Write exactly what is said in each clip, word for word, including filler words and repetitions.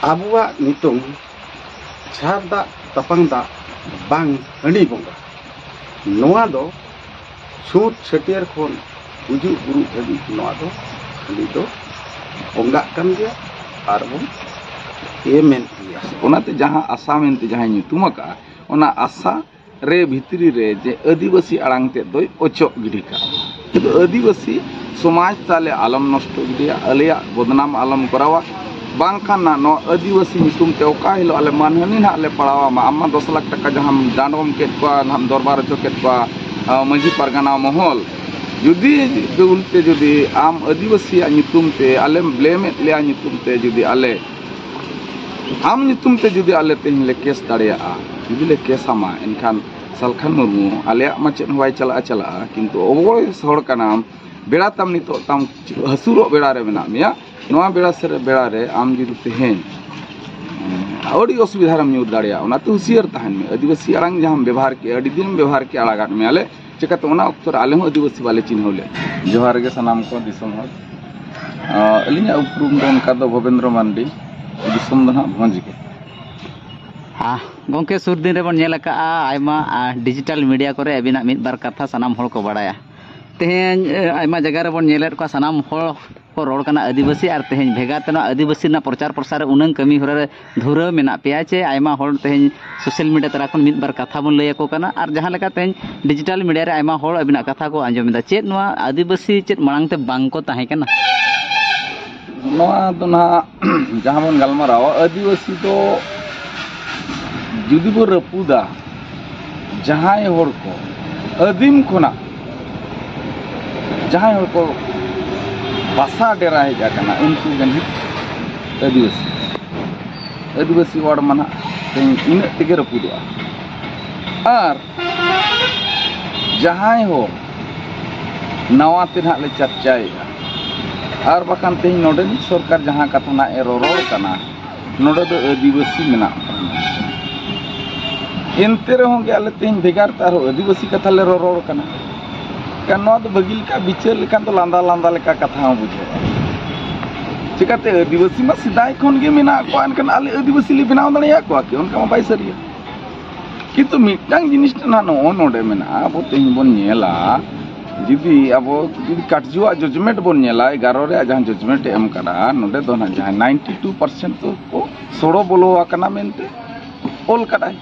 ᱟᱵᱚᱣᱟᱜ ᱧᱩᱛᱩᱢ ᱪᱷᱟᱨ ᱫᱟᱜ ᱛᱟᱯᱟᱝ ᱫᱟᱜ ᱵᱟᱝ ᱦᱟᱺᱰᱤ ᱵᱚᱸᱜᱟ, ᱱᱚᱣᱟ ᱫᱚ ᱪᱷᱩᱸᱛ ᱪᱷᱟᱹᱴᱭᱟᱹᱨ ᱠᱷᱚᱱ ᱜᱩᱡᱩᱜ ᱜᱩᱨᱩᱜ ᱫᱷᱟᱹᱵᱤᱡ ᱱᱚᱣᱟ ᱫᱚ ᱦᱟᱺᱰᱤ ᱫᱚ ᱵᱚᱸᱜᱟᱜ ᱠᱟᱱ ᱜᱮᱭᱟ ᱟᱨ ᱵᱚᱱ ᱮᱢᱮᱫ ᱜᱮᱭᱟ᱾ ᱚᱱᱟᱛᱮ ᱡᱟᱦᱟᱸ ᱟᱥᱟ ᱢᱮᱱᱛᱮ ᱡᱟᱦᱟᱸᱭ ᱧᱩᱛᱩᱢ ᱟᱠᱟᱫᱼᱟ, ᱚᱱᱟ ᱟᱥᱟ ᱨᱮ ᱵᱷᱤᱛᱨᱤ ᱨᱮ ᱡᱮ ᱟᱹᱫᱤᱵᱟᱹᱥᱤ ᱟᱲᱟᱝ ᱛᱮᱫ ᱫᱚᱭ ᱚᱪᱚᱜ ᱜᱤᱰᱤ ᱠᱟᱜᱼᱟ᱾ ᱠᱤᱱᱛᱩ ᱟᱹᱫᱤᱵᱟᱹᱥᱤ ᱥᱚᱢᱟᱡᱽ ᱛᱟᱞᱮ ᱟᱞᱚᱢ ᱱᱚᱥᱴᱚ ᱜᱤᱰᱤᱭᱟ, ᱟᱞᱮᱭᱟᱜ ᱵᱚᱫᱱᱟᱢ ᱟᱞᱚᱢ ᱠᱚᱨᱟᱣᱟ᱾ ᱵᱟᱝᱠᱷᱟᱱ ᱱᱟ ᱱᱚᱣᱟ ᱟᱹᱫᱤᱵᱟᱹᱥᱤ ᱧᱩᱛᱩᱢ ᱛᱮ ᱚᱠᱟ ᱦᱤᱞᱳᱜ ᱟᱞᱮ ᱢᱟᱱᱦᱟᱹᱱᱤ ᱱᱟᱦᱟᱜ ᱞᱮ ᱯᱟᱲᱟᱣᱟ, ᱢᱟ ᱟᱢ ᱢᱟ ᱫᱚᱥ ᱞᱟᱠᱷ ᱴᱟᱠᱟ ᱡᱟᱦᱟᱸᱢ ᱰᱟᱸᱰᱚᱢ ᱠᱮᱫ ᱠᱚᱣᱟ, ᱱᱟᱦᱟᱜ ᱫᱚᱨᱵᱟᱨ ᱦᱚᱪᱚ ᱠᱮᱫ ᱠᱚᱣᱟ, ᱟ, ᱢᱟᱹᱡᱷᱤ ᱯᱟᱨᱜᱟᱱᱟ ᱢᱚᱦᱚᱞ, ᱡᱩᱫᱤ ᱩᱞᱴᱟᱹ ᱡᱩᱫᱤ ᱟᱢ ᱟᱹᱫᱤᱵᱟᱹᱥᱤᱭᱟᱜ ᱧᱩᱛᱩᱢ ᱛᱮ ᱟᱞᱮᱢ ᱵᱞᱮᱢᱮᱫ ᱞᱮᱭᱟ, ᱧᱩᱛᱩᱢ ᱛᱮ ᱡᱩᱫᱤ ᱟᱞᱮ ᱟᱢ ᱧᱩᱛᱩᱢ ᱛᱮ ᱡᱩᱫᱤ ᱟᱞᱮ ᱛᱮᱦᱮᱧ ᱞᱮ ᱠᱮᱥ ᱫᱟᱲᱮᱭᱟᱜᱼᱟ, ᱡᱩᱫᱤ ᱞᱮ ᱠᱮᱥ ᱟᱢᱟ, ᱮᱱᱠᱷᱟᱱ ᱥᱟᱞᱠᱷᱟᱱ ᱢᱩᱨᱢᱩ, ᱟᱞᱮᱭᱟᱜ ᱢᱟ ᱪᱮᱫ ᱦᱚᱸ ᱵᱟᱭ ᱪᱟᱞᱟᱜᱼᱟ, ᱪᱟᱞᱟᱜᱼᱟ, ᱠᱤᱱᱛᱩ ᱚᱵᱚᱭ ᱦᱚᱲ ᱠᱟᱱᱟᱢ, ᱵᱮᱲᱟ ᱛᱟᱢ ᱱᱤᱛᱚᱜ ᱛᱟᱢ ᱦᱟᱹᱥᱩᱨᱚᱜ ᱵᱮᱲᱟ ᱨᱮ ᱢᱮᱱᱟᱜ ᱢᱮᱭᱟ, ᱱᱚᱣᱟ ᱵᱮᱲᱟ ᱥᱮᱫ ᱨᱮ ᱵᱮᱲᱟ ᱨᱮ ᱟᱢ ᱡᱩᱫᱤ ᱛᱮᱦᱮᱧ, ᱮᱸ, ᱟᱹᱰᱤ ᱚᱥᱩᱵᱤᱫᱷᱟ ᱨᱮᱢ ᱧᱩᱨ ᱫᱟᱲᱮᱭᱟᱜᱼᱟ, ᱚᱱᱟᱛᱮ ᱦᱩᱥᱤᱭᱟᱹᱨ ᱛᱟᱦᱮᱱ ᱢᱮ᱾ ᱟᱹᱫᱤᱵᱟᱹᱥᱤ ᱟᱲᱟᱝ ᱡᱟᱦᱟᱸᱢ ᱵᱮᱵᱚᱦᱟᱨ ᱠᱮᱜᱼᱟ, ᱟᱹᱰᱤ ᱫᱤᱱᱮᱢ ᱵᱮᱵᱚᱦᱟᱨ ᱠᱮᱜᱼᱟ, ᱟᱲᱟᱜᱟᱫ ᱢᱮᱭᱟᱞᱮ, ᱪᱤᱠᱟᱹᱛᱮ ᱚᱱᱟ ᱚᱠᱛᱚ ᱨᱮ ᱟᱞᱮ ᱦᱚᱸ ᱟᱹᱫᱤᱵᱟᱹᱥᱤ ᱵᱟᱞᱮ ᱪᱤᱱᱦᱟᱹᱣ ᱞᱮᱫ᱾ ᱡᱚᱦᱟᱨ ᱜᱮ ᱥᱟᱱᱟᱢ ᱠᱚ ᱫᱤᱥᱚᱢ ᱦᱚᱲ᱾ ᱟᱸ, ᱟᱹᱞᱤᱧᱟᱜ ᱩᱯᱨᱩᱢ ᱫᱚ ᱚᱱᱠᱟ ᱫᱚ ᱵᱷᱚᱵᱮᱱᱫᱨᱚ ᱢᱟᱱᱰᱤ, ᱫᱤᱥᱚᱢ ᱫᱚ ᱱᱟᱦᱟᱜ ᱵᱷᱚᱸᱡᱽ ᱜᱮ᱾ ᱟᱦ, ᱜᱚᱢᱠᱮ, ᱥᱩᱨ ᱫᱤᱱ ᱨᱮᱵᱚᱱ ᱧᱮᱞ ᱟᱠᱟᱫᱼᱟ, ᱟᱭᱢᱟ, ᱟ, ᱰᱤᱡᱤᱴᱟᱞ ᱢᱤᱰᱤᱭᱟ ᱠᱚᱨᱮ ᱟᱹᱵᱤᱱᱟᱜ ᱢᱤᱫ ᱵᱟᱨ ᱠᱟᱛᱷᱟ ᱥᱟᱱᱟᱢ ᱦᱚᱲ ᱠᱚ ᱵᱟᱲᱟᱭᱟ᱾ ᱛᱮᱦᱮᱧ, ᱮ, ᱟᱭᱢᱟ ᱡᱟᱭᱜᱟ ᱨᱮᱵᱚᱱ ᱧᱮᱞᱮᱫ ᱠᱚᱣᱟ, ᱥᱟᱱᱟᱢ ᱦᱚᱲ ᱠᱚ ᱨᱚᱲ ᱠᱟᱱᱟ ᱟᱹᱫᱤᱵᱟᱹᱥᱤ, ᱟᱨ ᱛᱮᱦᱮᱧ ᱵᱷᱮᱜᱟᱨ ᱛᱮ ᱱᱚᱣᱟ ᱟᱹᱫᱤᱵᱟᱹᱥᱤ ᱨᱮᱱᱟᱜ ᱯᱨᱚᱪᱟᱨ ᱯᱨᱚᱥᱟᱨ ᱨᱮ ᱩᱱᱟᱹᱝ ᱠᱟᱹᱢᱤ ᱦᱚᱨᱟ ᱨᱮ ᱫᱷᱩᱨᱟᱹᱣ ᱢᱮᱱᱟᱜ ᱯᱮᱭᱟ ᱪᱮ ᱟᱭᱢᱟ ᱦᱚᱲ ᱛᱮᱦᱮᱧ ᱥᱳᱥᱟᱞ ᱢᱤᱰᱤᱭᱟ ᱛᱟᱞᱟ ᱠᱷᱚᱱ ᱢᱤᱫ ᱵᱟᱨ ᱠᱟᱛᱷᱟ ᱵᱚᱱ ᱞᱟᱹᱭ ᱟᱠᱚ ᱠᱟᱱᱟ, ᱟᱨ ᱡᱟᱦᱟᱸ ᱞᱮᱠᱟ ᱛᱮᱦᱮᱧ ᱰᱤᱡᱤᱴᱟᱞ ᱢᱤᱰᱤᱭᱟ ᱨᱮ ᱟᱭᱢᱟ ᱦᱚᱲ ᱟᱹᱵᱤᱱᱟᱜ ᱠᱟᱛᱷᱟ ᱠᱚ ᱟᱸᱡᱚᱢ ᱮᱫᱟ, ᱪᱮᱫ ᱱᱚᱣᱟ ᱟᱹᱫᱤᱵᱟᱹᱥᱤ ᱪᱮᱫ ᱢᱟᱲᱟᱝ ᱛᱮ ᱵᱟᱝ ᱠᱚ ᱛᱟᱦᱮᱸ ᱠᱟᱱᱟ? ᱱᱚᱣᱟ ᱫᱚ ᱱᱟᱦᱟᱜ ᱡᱟᱦᱟᱸ ᱵᱚᱱ ᱜᱟᱞᱢᱟᱨᱟᱣᱟ, ᱟᱹᱫᱤᱵᱟᱹᱥᱤ ᱫᱚ ᱡᱩᱫᱤ ᱵᱚ ᱨᱟᱹᱯᱩᱫᱟ, ᱡᱟᱦᱟᱸᱭ ᱦᱚᱲ ᱠᱚ ᱟᱹᱫᱤᱢ ᱠᱷᱚᱱᱟᱜ ᱡᱟᱦᱟᱸᱭ ᱦᱚᱲ ᱠᱚ ᱵᱟᱥᱟ ᱰᱮᱨᱟ ᱦᱮᱡ ᱟᱠᱟᱱᱟ, ᱩᱱᱠᱩ ᱜᱮ ᱱᱟᱦᱟᱜ ᱟᱹᱫᱤᱵᱟᱹᱥᱤ᱾ ᱟᱹᱫᱤᱵᱟᱹᱥᱤ ᱚᱣᱟᱨᱰ ᱢᱟ ᱱᱟᱦᱟᱜ ᱛᱮᱦᱮᱧ ᱤᱱᱟᱹᱜ ᱛᱮᱜᱮ ᱨᱟᱹᱯᱩᱫᱚᱜᱼᱟ᱾ ᱟᱨ ᱡᱟᱦᱟᱸᱭ ᱦᱚᱲ ᱱᱟᱣᱟ ᱛᱮ ᱱᱟᱦᱟᱜ ᱞᱮ ᱪᱟᱨᱪᱟᱭᱮᱫᱼᱟ, ᱟᱨ ᱵᱟᱠᱷᱟᱱ ᱛᱮᱦᱮᱧ ᱱᱚᱰᱮᱱᱤᱡ ᱥᱚᱨᱠᱟᱨ ᱡᱟᱦᱟᱸ ᱠᱟᱛᱷᱟ ᱱᱟᱦᱟᱜ ᱮ ᱨᱚᱨᱚᱲ ᱠᱟᱱᱟ, ᱱᱚᱰᱮ ᱫᱚ ᱟᱹᱫᱤᱵᱟᱹᱥᱤ ᱢᱮᱱᱟᱜ ᱠᱚᱣᱟ᱾ ᱮᱱᱛᱮ ᱨᱮᱦᱚᱸ ᱜᱮ ᱟᱞᱮ ᱛᱮᱦᱮᱧ ᱵᱷᱮᱜᱟᱨ ᱛᱮ ᱟᱨᱦᱚᱸ ᱟᱹᱫᱤᱵᱟᱹᱥᱤ ᱠᱟᱛᱷᱟ ᱞᱮ ᱨᱚᱨᱚᱲ ᱠᱟᱱᱟ᱾ ᱠᱟᱨᱚᱱ ᱱᱚᱣᱟ ᱫᱚ ᱵᱷᱟᱹᱜᱤ ᱞᱮᱠᱟ ᱵᱤᱪᱟᱹᱨ ᱞᱮᱠᱷᱟᱱ ᱫᱚ ᱞᱟᱸᱫᱟ ᱞᱟᱸᱫᱟ ᱞᱮᱠᱟ ᱠᱟᱛᱷᱟ ᱦᱚᱸ ᱵᱩᱡᱷᱟᱹᱜᱼᱟ᱾ ᱪᱤᱠᱟᱹᱛᱮ ᱟᱹᱫᱤᱵᱟᱹᱥᱤ ᱢᱟ ᱥᱮᱫᱟᱭ ᱠᱷᱚᱱ ᱜᱮ ᱢᱮᱱᱟᱜ ᱠᱚᱣᱟ, ᱮᱱᱠᱷᱟᱱ ᱟᱞᱮ ᱟᱹᱫᱤᱵᱟᱹᱥᱤ ᱞᱮ ᱵᱮᱱᱟᱣ ᱫᱟᱲᱮᱭᱟᱜ ᱠᱚᱣᱟ ᱠᱤ? ᱚᱱᱠᱟ ᱢᱟ ᱵᱟᱭ ᱥᱟᱹᱨᱤᱭᱟ᱾ ᱠᱤᱱᱛᱩ ᱢᱤᱫᱴᱟᱝ ᱡᱤᱱᱤᱥ ᱱᱟᱦᱟᱜ ᱱᱚᱜᱼᱚ ᱱᱚᱰᱮ ᱢᱮᱱᱟᱜᱼᱟ, ᱟᱵᱚ ᱛᱮᱦᱮᱧ ᱵᱚᱱ ᱧᱮᱞᱟ, ᱡᱩᱫᱤ ᱟᱵᱚ ᱡᱩᱫᱤ ᱠᱟᱴᱡᱩᱣᱟᱜ ᱡᱟᱡᱽᱢᱮᱱᱴ ᱵᱚᱱ ᱧᱮᱞᱟ, ᱮᱜᱟᱨᱚ ᱨᱮᱭᱟᱜ ᱡᱟᱦᱟᱸ ᱡᱟᱡᱽᱢᱮᱱᱴ ᱮ ᱮᱢ ᱠᱟᱫᱟ, ᱱᱚᱰᱮ ᱫᱚ ᱱᱟᱦᱟᱜ ᱡᱟᱦᱟᱸ ᱱᱟᱭᱤᱱᱴᱤ ᱴᱩ ᱯᱟᱨᱥᱮᱱᱴ ᱫᱚᱠᱚ ᱥᱚᱲᱚ ᱵᱚᱞᱚ ᱟᱠᱟᱱᱟ ᱢᱮᱱᱛᱮ ᱚᱞ ᱠᱟᱫᱟᱭ᱾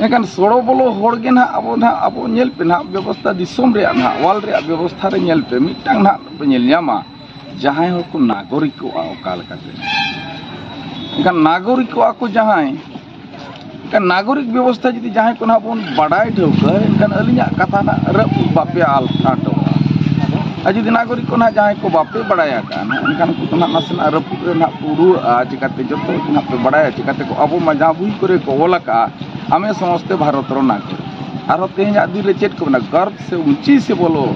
ᱮᱱᱠᱷᱟᱱ ᱥᱚᱲᱚ ᱵᱚᱞᱚ ᱦᱚᱲ ᱜᱮ ᱱᱟᱦᱟᱜ ᱟᱵᱚ ᱱᱟᱦᱟᱜ, ᱟᱵᱚ ᱧᱮᱞ ᱯᱮ ᱱᱟᱦᱟᱜ, ᱵᱮᱵᱚᱥᱛᱷᱟ ᱫᱤᱥᱚᱢ ᱨᱮᱭᱟᱜ ᱱᱟᱦᱟᱜ, ᱣᱟᱨᱞᱰ ᱨᱮᱭᱟᱜ ᱵᱮᱵᱚᱥᱛᱷᱟ ᱨᱮ ᱧᱮᱞ ᱯᱮ, ᱢᱤᱫᱴᱟᱝ ᱱᱟᱦᱟᱜ ᱯᱮ ᱧᱮᱞ ᱧᱟᱢᱟ ᱡᱟᱦᱟᱸᱭ ᱦᱚᱲ ᱠᱚ ᱱᱟᱜᱚᱨᱤᱠᱚᱜᱼᱟ ᱚᱠᱟ ᱞᱮᱠᱟᱛᱮ᱾ ᱮᱱᱠᱷᱟᱱ ᱱᱟᱜᱚᱨᱤᱠᱚᱜᱼᱟ ᱠᱚ ᱡᱟᱦᱟᱸᱭ, ᱮᱱᱠᱷᱟᱱ ᱱᱟᱜᱚᱨᱤᱠ ᱵᱮᱵᱚᱥᱛᱷᱟ ᱡᱩᱫᱤ ᱡᱟᱦᱟᱸᱭ ᱠᱚ ᱱᱟᱦᱟᱜ ᱵᱚᱱ ᱵᱟᱰᱟᱭ ᱴᱷᱟᱹᱣᱠᱟᱹ, ᱮᱱᱠᱷᱟᱱ ᱟᱹᱞᱤᱧᱟᱜ ᱠᱟᱛᱷᱟ ᱱᱟᱦᱟᱜ ᱨᱟᱹᱯᱩᱫ ᱵᱟᱯᱮ ᱟᱞᱯᱷᱟᱴᱚᱜᱼᱟ᱾ ᱟᱨ ᱡᱩᱫᱤ ᱱᱟᱜᱚᱨᱤᱠ ᱠᱚ ᱱᱟᱦᱟᱜ ᱡᱟᱦᱟᱸᱭ ᱠᱚ ᱵᱟᱯᱮ ᱵᱟᱲᱟᱭ ᱟᱠᱟᱫᱼᱟ ᱱᱟᱦᱟᱜ, ᱮᱱᱠᱷᱟᱱ ᱩᱱᱠᱩ ᱫᱚ ᱱᱟᱦᱟᱜ ᱱᱟᱥᱮᱱᱟᱜ ᱨᱟᱹᱯᱩᱫ ᱨᱮ ᱱᱟᱦᱟᱜ ᱯᱩᱨᱟᱹᱜᱼᱟ᱾ ᱪᱤᱠᱟᱹᱛᱮ ᱡᱚᱛᱚ ᱜᱮ ᱱᱟᱦᱟᱜ ᱯᱮ ᱵᱟᱲᱟᱭᱟ, ᱪᱤᱠᱟᱹᱛᱮ ᱠᱚ ᱟᱵᱚ ᱢᱟ ᱡᱟᱦᱟᱸ ᱵᱳᱭ ᱠᱚᱨᱮ ᱠᱚ ᱚᱞ ᱟᱠᱟᱫᱼᱟ, ᱟᱢᱮ ᱥᱚᱢᱚᱥᱛᱮ ᱵᱷᱟᱨᱚᱛ ᱨᱮ ᱱᱟᱜᱚᱨᱤᱠ᱾ ᱟᱨᱦᱚᱸ ᱛᱮᱦᱮᱧᱟᱜ ᱫᱤᱱ ᱨᱮ ᱪᱮᱫ ᱠᱚ ᱢᱮᱱᱟ, ᱜᱚᱨᱵ ᱥᱮ ᱩᱸᱪᱤ ᱥᱮ ᱵᱚᱞᱚ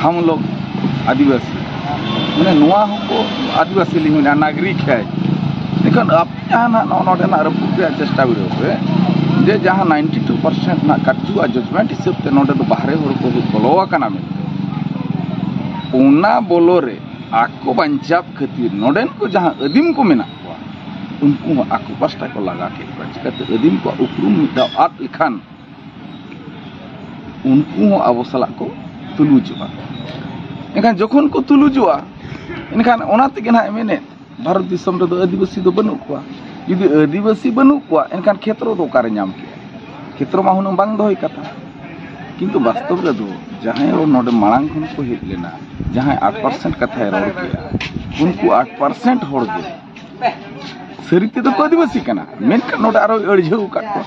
ᱦᱟᱢ ᱞᱳᱜ ᱟᱹᱫᱤᱵᱟᱹᱥᱤ, ᱢᱟᱱᱮ ᱱᱚᱣᱟ ᱦᱚᱸᱠᱚ ᱟᱹᱫᱤᱵᱟᱹᱥᱤ ᱞᱤᱧ ᱢᱮᱱᱟ, ᱱᱟᱜᱚᱨᱤᱠ ᱦᱮ᱾ ᱮᱱᱠᱷᱟᱱ ᱟᱯᱮ ᱡᱟᱦᱟᱸ ᱱᱟᱦᱟᱜ ᱱᱚᱜᱼᱚ ᱱᱚᱰᱮᱱᱟᱜ ᱨᱟᱹᱯᱩᱫ ᱨᱮᱭᱟᱜ ᱪᱮᱥᱴᱟ ᱵᱤᱰᱟᱹᱣ ᱯᱮ, ᱡᱮ ᱡᱟᱦᱟᱸ ᱱᱟᱭᱤᱱᱴᱤ ᱴᱩ ᱯᱟᱨᱥᱮᱱᱴ ᱱᱟᱦᱟᱜ ᱠᱟᱴᱡᱩᱣᱟᱜ ᱡᱟᱡᱽᱢᱮᱱᱴ ᱦᱤᱥᱟᱹᱵ ᱛᱮ ᱱᱚᱰᱮ ᱫᱚ ᱵᱟᱦᱨᱮ ᱦᱚᱲ ᱠᱚ ᱦᱮᱡ ᱵᱚᱞᱚ ᱟᱠᱟᱱᱟ ᱢᱮᱱᱛᱮ, ᱚᱱᱟ ᱵᱚᱞᱚ ᱨᱮ ᱟᱠᱚ ᱵᱟᱧᱪᱟᱣ ᱠᱷᱟᱹᱛᱤᱨ ᱱᱚᱰᱮᱱ ᱠᱚ ᱡᱟᱦᱟᱸ ᱟᱹᱫᱤᱢ ᱠᱚ ᱢᱮᱱᱟᱜ ᱠᱚᱣᱟ, ᱩᱱᱠᱩ ᱦᱚᱸ ᱟᱠᱚ ᱯᱟᱥᱴᱟ ᱠᱚ ᱞᱟᱜᱟ ᱠᱮᱫ ᱠᱚᱣᱟ᱾ ᱪᱤᱠᱟᱹᱛᱮ ᱟᱹᱫᱤᱢ ᱠᱚᱣᱟᱜ ᱩᱯᱨᱩᱢ ᱢᱤᱫ ᱫᱷᱟᱣ ᱟᱫ ᱞᱮᱠᱷᱟᱱ ᱩᱱᱠᱩ ᱦᱚᱸ ᱟᱵᱚ ᱥᱟᱞᱟᱜ ᱠᱚ ᱛᱩᱞᱩᱡᱚᱜᱼᱟ᱾ ᱮᱱᱠᱷᱟᱱ ᱡᱚᱠᱷᱚᱱ ᱠᱚ ᱛᱩᱞᱩᱡᱚᱜᱼᱟ, ᱮᱱᱠᱷᱟᱱ ᱚᱱᱟ ᱛᱮᱜᱮ ᱱᱟᱦᱟᱜ ᱢᱮᱱᱮᱫ, ᱵᱷᱟᱨᱚᱛ ᱫᱤᱥᱚᱢ ᱨᱮᱫᱚ ᱟᱹᱫᱤᱵᱟᱹᱥᱤ ᱫᱚ ᱵᱟᱹᱱᱩᱜ ᱠᱚᱣᱟ᱾ ᱡᱩᱫᱤ ᱟᱹᱫᱤᱵᱟᱹᱥᱤ ᱵᱟᱹᱱᱩᱜ ᱠᱚᱣᱟ, ᱮᱱᱠᱷᱟᱱ ᱠᱷᱮᱛᱨᱚ ᱫᱚ ᱚᱠᱟᱨᱮ ᱧᱟᱢ ᱠᱮᱜᱼᱟ? ᱠᱷᱮᱛᱨᱚ ᱢᱟ ᱦᱩᱱᱟᱹᱝ ᱵᱟᱝ ᱫᱚᱦᱚᱭ ᱠᱟᱛᱷᱟ᱾ ᱠᱤᱱᱛᱩ ᱵᱟᱥᱛᱚᱵ ᱨᱮᱫᱚ ᱡᱟᱦᱟᱸᱭ ᱦᱚᱲ ᱱᱚᱰᱮ ᱢᱟᱲᱟᱝ ᱠᱷᱚᱱ ᱠᱚ ᱦᱮᱡ ᱞᱮᱱᱟ, ᱡᱟᱦᱟᱸᱭ ᱟᱴ ᱯᱟᱨᱥᱮᱱᱴ ᱠᱟᱛᱷᱟᱭ ᱨᱚᱲ ᱠᱮᱜᱼᱟ, ᱩᱱᱠᱩ ᱟᱴ ᱯᱟᱨᱥᱮᱱᱴ ᱦᱚᱲ ᱜᱮ ᱥᱟᱹᱨᱤ ᱛᱮᱫᱚ ᱠᱚ ᱟᱹᱫᱤᱵᱟᱹᱥᱤ ᱠᱟᱱᱟ, ᱢᱮᱱᱠᱷᱟᱱ ᱱᱚᱰᱮ ᱟᱨᱚᱭ ᱟᱹᱲᱡᱷᱟᱹᱣ ᱟᱠᱟᱫ ᱠᱚᱣᱟ᱾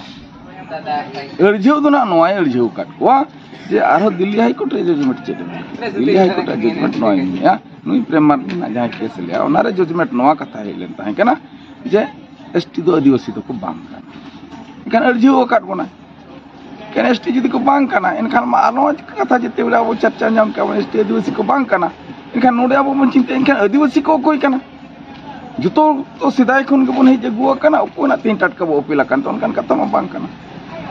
ᱟᱹᱲᱡᱷᱟᱹᱣ ᱫᱚ ᱱᱟᱜ ᱱᱚᱣᱟᱭ ᱟᱹᱲᱡᱷᱟᱹᱣ ᱟᱠᱟᱫ ᱠᱚᱣᱟ ᱡᱮ ᱟᱨᱦᱚᱸ ᱫᱤᱞᱞᱤ ᱦᱟᱭᱠᱳᱨᱴ ᱨᱮ ᱡᱟᱡᱽᱢᱮᱱᱴ ᱪᱮᱫ ᱮ ᱢᱮᱱᱟ? ᱫᱤᱞᱞᱤ ᱦᱟᱭᱠᱳᱨᱴ ᱨᱮ ᱡᱟᱡᱽᱢᱮᱱᱴ ᱱᱚᱣᱟᱭ ᱢᱮᱱᱮᱜᱼᱟ, ᱱᱩᱭ ᱯᱨᱮᱢ ᱢᱟᱨᱰᱤ ᱨᱮᱱᱟᱜ ᱡᱟᱦᱟᱸ ᱠᱮᱥ ᱞᱮᱜᱼᱟ, ᱚᱱᱟᱨᱮ ᱡᱟᱡᱽᱢᱮᱱᱴ ᱱᱚᱣᱟ ᱠᱟᱛᱷᱟ ᱦᱮᱡ ᱞᱮᱱ ᱛᱟᱦᱮᱸ ᱠᱟᱱᱟ ᱡᱮ ᱮᱥᱴᱤ ᱫᱚ ᱟᱹᱫᱤᱵᱟᱹᱥᱤ ᱫᱚᱠᱚ ᱵᱟᱝ ᱠᱟᱱᱟ᱾ ᱮᱱᱠᱷᱟᱱ ᱟᱹᱲᱡᱷᱟᱹᱣ ᱟᱠᱟᱫ ᱵᱚᱱᱟᱭ᱾ ᱮᱱᱠᱷᱟᱱ ᱮᱥᱴᱤ ᱡᱩᱫᱤ ᱠᱚ ᱵᱟᱝ ᱠᱟᱱᱟ, ᱮᱱᱠᱷᱟᱱ ᱢᱟ ᱟᱨ ᱱᱚᱣᱟ ᱠᱟᱛᱷᱟ ᱡᱮᱛᱮ ᱵᱮᱲᱟ ᱟᱵᱚ ᱪᱟᱨᱪᱟ ᱧᱟᱢ ᱠᱮᱜᱼᱟ ᱵᱚᱱ, ᱮᱥᱴᱤ ᱟᱹᱫᱤᱵᱟᱹᱥᱤ ᱠᱚ ᱵᱟᱝ ᱠᱟᱱᱟ᱾ ᱮᱱᱠᱷᱟᱱ ᱱᱚᱰᱮ ᱟᱵᱚ ᱵᱚᱱ ᱪᱤᱱᱛᱟᱹᱭᱟ, ᱮᱱᱠᱷᱟᱱ ᱟᱹᱫᱤᱵᱟᱹᱥᱤ ᱠᱚ ᱚᱠᱚᱭ ᱠᱟᱱᱟ? ᱡᱚᱛᱚ ᱛᱚ ᱥᱮᱫᱟᱭ ᱠᱷᱚᱱ ᱜᱮᱵᱚᱱ ᱦᱮᱡ ᱟᱹᱜᱩ ᱟᱠᱟᱱᱟ, ᱚᱠᱚᱭ ᱱᱟᱜ ᱛᱮᱦᱮᱧ ᱴᱟᱴᱠᱟ ᱵᱚ ᱟᱹᱯᱤᱞ ᱟᱠᱟᱱ ᱛᱮ? ᱚᱱᱠᱟᱱ ᱠᱟᱛᱷᱟ ᱢᱟ ᱵᱟᱝ ᱠᱟᱱᱟ᱾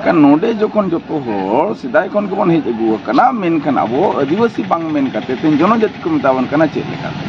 ᱠᱟᱱ ᱱᱚᱰᱮ ᱡᱚᱠᱷᱚᱱ ᱡᱚᱛᱚ ᱦᱚᱲ ᱥᱮᱫᱟᱭ ᱠᱷᱚᱱ ᱜᱮᱵᱚᱱ ᱦᱮᱡ ᱟᱹᱜᱩ ᱟᱠᱟᱱᱟ, ᱢᱮᱱᱠᱷᱟᱱ ᱟᱵᱚ ᱟᱹᱫᱤᱵᱟᱹᱥᱤ ᱵᱟᱝ ᱢᱮᱱ ᱠᱟᱛᱮ ᱛᱮᱦᱮᱧ ᱡᱚᱱᱚᱡᱟᱹᱛᱤ ᱠᱚ ᱢᱮᱛᱟ ᱵᱚᱱ ᱠᱟᱱᱟ ᱪᱮᱫ ᱞᱮᱠᱟᱛᱮ?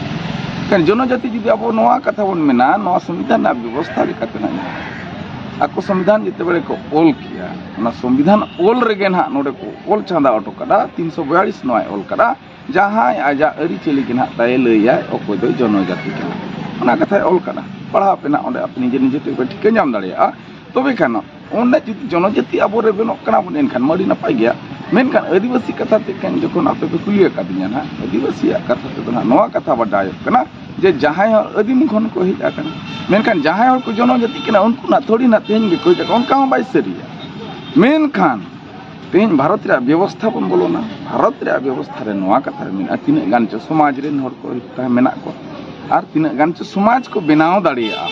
ᱠᱟᱨᱚᱱ ᱡᱚᱱᱚᱡᱟᱹᱛᱤ ᱡᱩᱫᱤ ᱟᱵᱚ ᱱᱚᱣᱟ ᱠᱟᱛᱷᱟ ᱵᱚᱱ ᱢᱮᱱᱟ, ᱱᱚᱣᱟ ᱥᱚᱝᱵᱤᱫᱷᱟᱱ ᱨᱮᱱᱟᱜ ᱵᱮᱵᱚᱥᱛᱷᱟ ᱞᱮᱠᱟᱛᱮ ᱱᱟᱜ ᱧᱮᱞ ᱢᱮ, ᱟᱠᱚ ᱥᱚᱝᱵᱤᱫᱷᱟᱱ ᱡᱮᱛᱮ ᱵᱮᱲᱮ ᱠᱚ ᱚᱞ ᱠᱮᱜᱼᱟ, ᱚᱱᱟ ᱥᱚᱝᱵᱤᱫᱷᱟᱱ ᱚᱞ ᱨᱮᱜᱮ ᱱᱟᱦᱟᱜ ᱱᱚᱰᱮ ᱠᱚ ᱚᱞ ᱪᱷᱟᱸᱫᱟ ᱦᱚᱴᱚ ᱠᱟᱫᱟ, ᱛᱤᱱᱥᱚ ᱵᱚᱭᱟᱞᱤᱥ ᱱᱚᱣᱟᱭ ᱚᱞ ᱠᱟᱫᱟ, ᱡᱟᱦᱟᱸᱭ ᱟᱡᱟᱜ ᱟᱹᱨᱤᱪᱟᱹᱞᱤ ᱜᱮ ᱱᱟᱦᱟᱜ ᱛᱟᱭᱮ ᱞᱟᱹᱭᱟᱭ, ᱚᱠᱚᱭ ᱫᱚᱭ ᱡᱚᱱᱚᱡᱟᱹᱛᱤ ᱠᱟᱱᱟ, ᱚᱱᱟ ᱠᱟᱛᱷᱟᱭ ᱚᱞ ᱠᱟᱫᱟ᱾ ᱯᱟᱲᱦᱟᱣ ᱯᱮ ᱱᱟᱦᱟᱜ, ᱚᱸᱰᱮ ᱟᱯᱮ ᱱᱤᱡᱮ ᱱᱤᱡᱮ ᱛᱮᱯᱮ ᱴᱷᱤᱠᱟᱹ ᱧᱟᱢ ᱫᱟᱲᱮᱭᱟᱜᱼᱟ᱾ ᱛᱚᱵᱮ ᱠᱷᱟᱱ ᱚᱸᱰᱮ ᱡᱩᱫᱤ ᱡᱚᱱᱚᱡᱟᱹᱛᱤ ᱟᱵᱚ ᱨᱮᱵᱮᱱᱚᱜ ᱠᱟᱱᱟ ᱵᱚᱱ, ᱮᱱᱠᱷᱟᱱ ᱢᱟ ᱟᱹᱰᱤ ᱱᱟᱯᱟᱭ ᱜᱮᱭᱟ᱾ ᱢᱮᱱᱠᱷᱟᱱ ᱟᱹᱫᱤᱵᱟᱹᱥᱤ ᱠᱟᱛᱷᱟ ᱛᱮ ᱠᱷᱟᱱ ᱡᱚᱠᱷᱚᱱ ᱟᱯᱮ ᱯᱮ ᱠᱩᱞᱤ ᱟᱠᱟᱫᱤᱧᱟ ᱱᱟᱦᱟᱜ, ᱟᱹᱫᱤᱵᱟᱹᱥᱤᱭᱟᱜ ᱠᱟᱛᱷᱟ ᱛᱮᱫᱚ ᱱᱟᱦᱟᱜ ᱱᱚᱣᱟ ᱠᱟᱛᱷᱟ ᱵᱟᱰᱟᱭᱚᱜ ᱠᱟᱱᱟ ᱡᱮ ᱡᱟᱦᱟᱸᱭ ᱦᱚᱲ ᱟᱹᱫᱤᱢ ᱠᱷᱚᱱ ᱠᱚ ᱦᱮᱡ ᱟᱠᱟᱱᱟ, ᱢᱮᱱᱠᱷᱟᱱ ᱡᱟᱦᱟᱸᱭ ᱦᱚᱲ ᱠᱚ ᱡᱚᱱᱚᱡᱟᱹᱛᱤ ᱠᱟᱱᱟ, ᱩᱱᱠᱩ ᱱᱟᱦᱟᱜ ᱛᱷᱚᱲᱤ ᱱᱟᱦᱟᱜ ᱛᱮᱦᱮᱧ ᱜᱮᱠᱚ ᱦᱮᱡ ᱟᱠᱟᱱᱟ, ᱚᱱᱠᱟ ᱦᱚᱸ ᱵᱟᱭ ᱥᱟᱹᱨᱤᱭᱟ᱾ ᱢᱮᱱᱠᱷᱟᱱ ᱛᱮᱦᱮᱧ ᱵᱷᱟᱨᱚᱛ ᱨᱮᱭᱟᱜ ᱵᱮᱵᱚᱥᱛᱷᱟ ᱵᱚᱱ ᱵᱚᱞᱚᱱᱟ, ᱵᱷᱟᱨᱚᱛ ᱨᱮᱭᱟᱜ ᱵᱮᱵᱚᱥᱛᱷᱟ ᱨᱮ ᱱᱚᱣᱟ ᱠᱟᱛᱷᱟ ᱨᱮ ᱢᱮᱱᱟᱜᱼᱟ, ᱛᱤᱱᱟᱹᱜ ᱜᱟᱱ ᱪᱚ ᱥᱚᱢᱟᱡᱽ ᱨᱮᱱ ᱦᱚᱲ ᱠᱚ ᱛᱟᱦᱮᱸ ᱢᱮᱱᱟᱜ ᱠᱚᱣᱟ ᱟᱨ ᱛᱤᱱᱟᱹᱜ ᱜᱟᱱ ᱪᱚ ᱥᱚᱢᱟᱡᱽ ᱠᱚ ᱵᱮᱱᱟᱣ ᱫᱟᱲᱮᱭᱟᱜᱼᱟ᱾